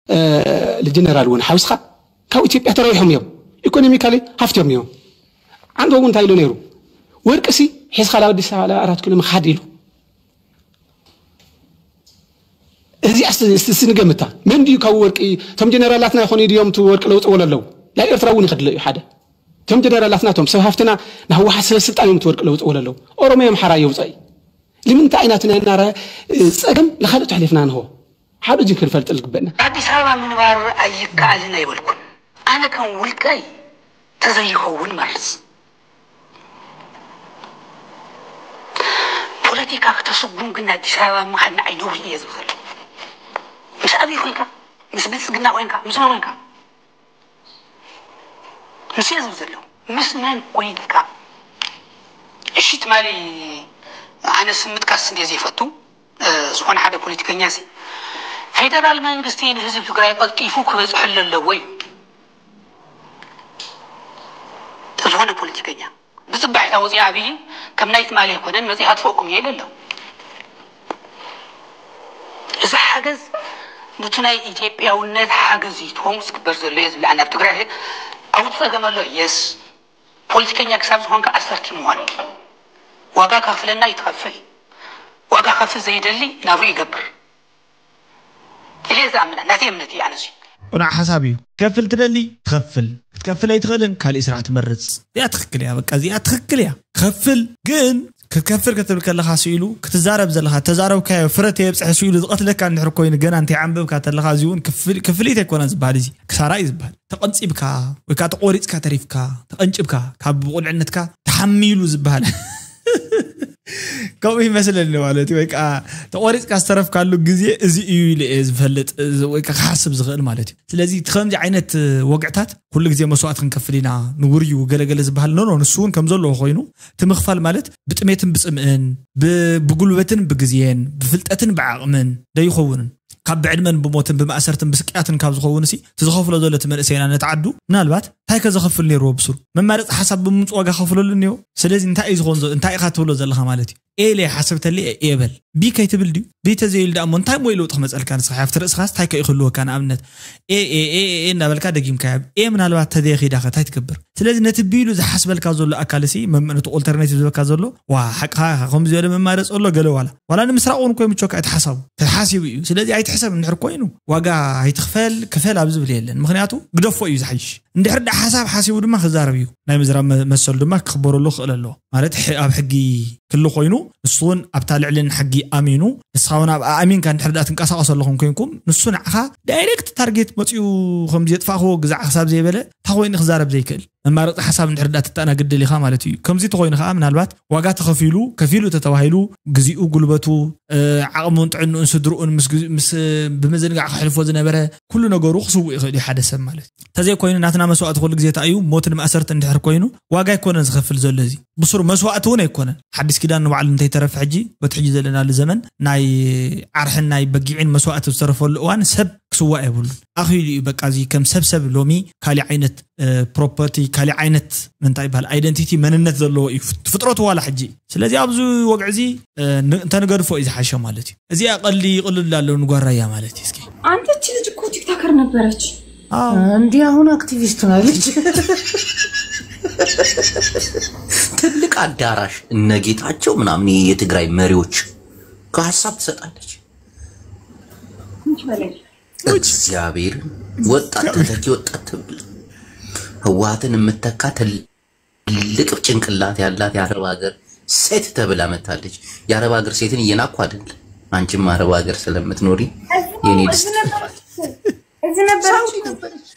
ንጀነራል እውን ሓውስካ ካብ ኢትዮጵያ ተረዊሖም እዮም ኢኮኖሚካሊ ሃፍትዮም እዮም ዓንዶ እውን እንታይ ኢሉ ነይሩ ወርቅሲ ሒዝካ ላብ ኣዲስ ኣበባ ኣራት ኪሎ ምኻድ ኢሉ እዚኣ ንገምታ መን ድዩ ካብ ወርቂ እቶም ጀነራላትና ይኾኑ ድዮም እቲ ወርቂ ለውጥዎ ለለው ናብ ኤርትራ እውን ይኸድለ እዩ ሓደ እቶም ጀነራላትና እቶም ሰብ ሃፍትና ንህወሓት ሰብ ስልጣን እዮም እቲ ወርቂ ለውጥዎ ለለው ኦሮሞ እዮም ሓራ የውፀኢ ንምንታይ ኢና እቲ ናይ ናራ ፀገም ንካልእ ተሕሊፍና ንህቦ ሓደ እጅን ክንፈልጥ ዝግበእና ኣዲስ ኣበባ ምንባር ኣይከኣልን ኣይበልኩን ኣነ ከም ውልቀይ ተዘይኸውን መርፅ ፖለቲካ ክተስጉም ግን ኣዲስ ኣበባ ምኻድ ንዓይ ነውሪ እየ ዝብል ዘሎ ምስ ኣብይ ኮይንካ ምስ ብልፅግና ኮይንካ ምስ መን ኮይንካ ምስ እየ ዝብል ዘለኹ ምስ መን ኮይንካ እሺ ትማሊ ኣነ ስም ምጥቃስ እንደ ዘይፈቱ ዝኾነ ሓደ ፖለቲከኛ ሲ ፌደራል መንግስቲ ንህዝብ ትግራይ ቀልጢፉ ክበፅሐሉ ኣለዎ እዩ ዝኾነ ፖለቲከኛ ብፅባሒታ ወፂኣ ኣብይ ከም ናይ ትማሊ ኣይኮነን መፂእ ከጥፈኩም እየ ኢለ ኣለኹ እዚ ሓገዝ ኑቲ ናይ ኢትዮጵያውነት ሓገዝ እዩ ትኾኑ ዝግበር ዘሎ እየ ዝብላ ናብ ትግራይ ኣውት ፀገም ኣሎ የስ ፖለቲከኛ ክሳብ ዝኾንካ ኣሰርት ምዃን ዋጋ ከፍለና ይትኸፍል ዋጋ ከፍል ዘይደሊ ናብሩ ይገብር ኢለ ዝኣምና ናተይ እምነት እዩ ኣነዚ ቅኑዕ ሓሳብ እዩ ክትከፍል ትደሊ ትኸፍል ክትከፍል ኣይትኽእልን ካሊእ ስራሕ ትመርፅ እዚኣ ትኽክል እያ በቃ እዚኣ ትኽክል እያ ከፍል ግን ክትከፍል ክትብል ከለኻ ስኢሉ ክትዛረብ ዘለኻ ተዛረብካዮ ፍረ ተየብፅሐ ስኢሉ ዝቐትለካ እንድሕር ኮይኑ ገና እንታይ ዓንበብካ ተለኻ እዚ እውን ክፍል- ክፍሊት ኣይኮነን ዝበሃል። እዚ ክሳራ እዩ ዝበሃል። ተቐንፂብካ ወይ ከዓ ተቆሪፅካ ተሪፍካ፣ ተቐንጭብካ ካብ ብቁልዕነትካ ተሓሚሉ ዝበሃል ከምኡ ይመስለኒ ማለት እዩ። ወይ ከዓ ተቆሪፅካ ዝተረፍካሉ ግዜ እዚ እዩ ኢለ እየ ዝፈልጥ፣ እዚ ወይ ከዓ ክሓስብ ዝኽእል ማለት እዩ። ስለዚ እቲ ከምዚ ዓይነት ወግዕታት ኩሉ ግዜ መስዋእቲ ክንከፍል ኢና፣ ንውርዩ ገለገለ ዝበሃል ኖ ኖ፣ ንሱ እውን ከም ዘለዎ ኮይኑ፣ እቲ ምኽፋል ማለት ብጥሜትን ብፅምእን፣ ብ- ብጉልበትን ብግዜን ብፍልጠትን ብዓቕምን ደይኸውንን፣ ካብ ብዕድመን ብሞትን ብማእሰርትን ብስቅያትን ካብ ዝኸውን ሲ እቲ ዝኸፍሎ ዘሎ እቲ መንእሰይና ነቲ ዓዱ ምናልባት እንታይ ከዘኸፍል ነይርዎ ብስሩ መማረፂ ሓሳብ ብምምፅ ዋጋ ከፍለሉ እኒኦ። ስለዚ እንታይ እዩ ዝኾን ዘሎ እንታይ ኢኻ ትብሎ ዘለኻ ማለት እዩ። ኤ ኢለ ሓሰብተሊ ኤ በል ቢ ከይትብል ድዩ? ቢ ተዘይሉ ደኣ እሞ እንታይ ሞ ለውጢ ክመፀልካ ንስኻ ኣብቲ ርእስኻስ እንታይ ከ ይክልወካ ንኣብነት ኤ ኤ ኤ ኤ እናበልካ ደጊምካ ኤ ምናልባት ተዘይኺዳ ከ እንታይ ትገብር? ስለዚ ነቲ ቢሉ ዝሓስበልካ ዘሎ ኣካል ሲ መምእነቱ ኦልተርኔቲቭ ዝበካ ዘሎ ዋ ሓቅኻ ኢኻ ከምዚ ዝበለ መማረፂ ኣሎ ገለ ዋላ ዋላ ንምስራቕ እውን ኮይ ምቾካ ኣይትሓሳቡ ተሓሲቡ እዩ። ስለዚ ኣይትሕሰብ እንድሕር ኮይኑ ዋጋ ኣይትኽፈል ክፈል ኣብ ዝብል የለን። ምክንያቱ ግደፎ እዩ ዝሓይሽ። እንድሕር ዳ ሓሳብ ሓሲቡ ድማ ክዛረብ እዩ። ናይ ምዝራብ መ- መሰሉ ድማ ክኽበረሉ ክኽእል ኣለዎ። ማለት ሕ- ኣብ ሕጊ ክሉ ኮይኑ ንሱ እውን ኣብታ ልዕልን ሕጊ ኣሚኑ ንስኻ እውን ኣብ ኣእሚንካ እንድሕር ዳ ትንቀሳቐሱ ኣለኹም ኮይንኩም ንሱ ንዓኻ ዳይሬክት ታርጌት መፅኡ ከም ዘጥፋእኽዎ ግዛዕ ክሳብ ዘይበለ እንታይ ኮይኑ ክዛረብ ዘይክእል መማረፂ ሓሳብ እንድሕር ዳ ትተኣናግድ ደሊኻ ማለት እዩ። ከምዚ ተኮይኑ ከዓ ምናልባት ዋጋ ተኸፊሉ ከፊሉ ተተባሂሉ ግዜኡ ጉልበቱ ዓቕሙን ጥዕንኡን ስድርኡን ምስ ግዜ- ምስ ብምዝንጋዕ ክሕልፎ ዝነበረ ኩሉ ነገሩ ክስውእ ይኽእል እዩ ሓደ ሰብ ማለት እዩ። እንተዘይኮይኑ ናትና መስዋእቲ ኩሉ ግዜ እንታይ እዩ ሞትን ማእሰርቲ እንድሕር ኮይኑ ዋጋ ኣይኮነን ዝኸፍል ዘሎ እዚ ብስሩ መስዋእቲ እውን ኣይኮነን። ሓዲስ ኪዳን ንባዕሉ እንተይተረፈ ሕጂ በቲ ሕጂ ዘለናሉ ዘመን ናይ ዓርሕን ናይ በጊዕን መስዋእቲ ዝተረፈሉ እዋን ሰብ ክስዋእ የብሉን። ኣኽኢሉ እዩ በቃ እዚ ከም ሰብ ሰብ ሎሚ ካሊእ ዓይነት ፕሮፐርቲ ካሊእ ዓይነት ምንታይ ይበሃል ኣይደንቲቲ መንነት ዘለዎ እዩ ፍጥረቱ ዋላ ሕጂ። ስለዚ ኣብዚ ወግዒ እዚ እንተንገድፎ እዩ ዝሓሸ ማለት እዩ። እዚኣ ቀልዲ ይቕልል ኣለዉ ንጓራያ ማለት እዩ። እስኪ አንተ እቺ ልጅ እኮ ቲክታከር ነበረች። እንዲህ አሁን አክቲቪስት ናለች። ትልቅ አዳራሽ እነ ጌታቸው ምናምን የትግራይ መሪዎች ከሀሳብ ትሰጣለች። እግዚአብሔር ወጣት ተተኪ ወጣት ትብል ህወሓትን የምተካ ትልቅ ጭንቅላት ያላት የአረብ ሀገር ሴት ተብላ መታለች። የአረብ ሀገር ሴትን እየናኩ አይደል? አንቺም አረብ ሀገር ስለምትኖሪ የኔ ድስት እዚህ ነበረች።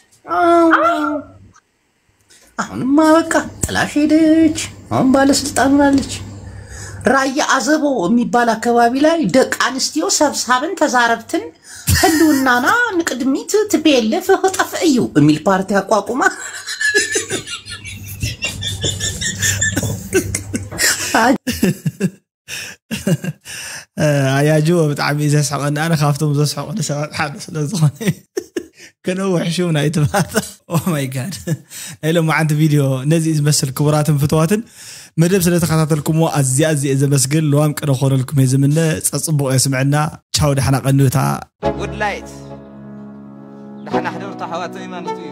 አሁንማ በቃ ጥላሽ ሄደች። አሁን ባለስልጣን ሆናለች። ራያ አዘቦ የሚባል አካባቢ ላይ ደቅ አንስቲዮ ሰብሳብን ተዛረብትን ህልውናና ንቅድሚት ትቤልፍ ህጠፍ እዩ የሚል ፓርቲ አቋቁማ ኣያጅቦ ብጣዕሚ እዩ ዘስሕቐኒ። ኣነ ካብቶም ዘስሕቑኒ ሰባት ሓደ ስለ ዝኾነ ክነውሕ ሽም ናይ ትባታ ኦማይ ጋድ ናይ ሎማዓንቲ ቪድዮ ነዚ እዩ ዝመስል። ክቡራትን ፍትዋትን መደብ ስለተኸታተልኩምዎ ኣዝያ ኣዝየ ዘመስግን። ለዋም ቅነ ክኾነልኩም እየ ዝምነ። ጸጽቡቕ የስምዐና። ቻው፣ ደሓና ቀንብታ። ጉድ ላይት ደሓና ሕደርቱ ኣሕዋተይ ማለት እዩ።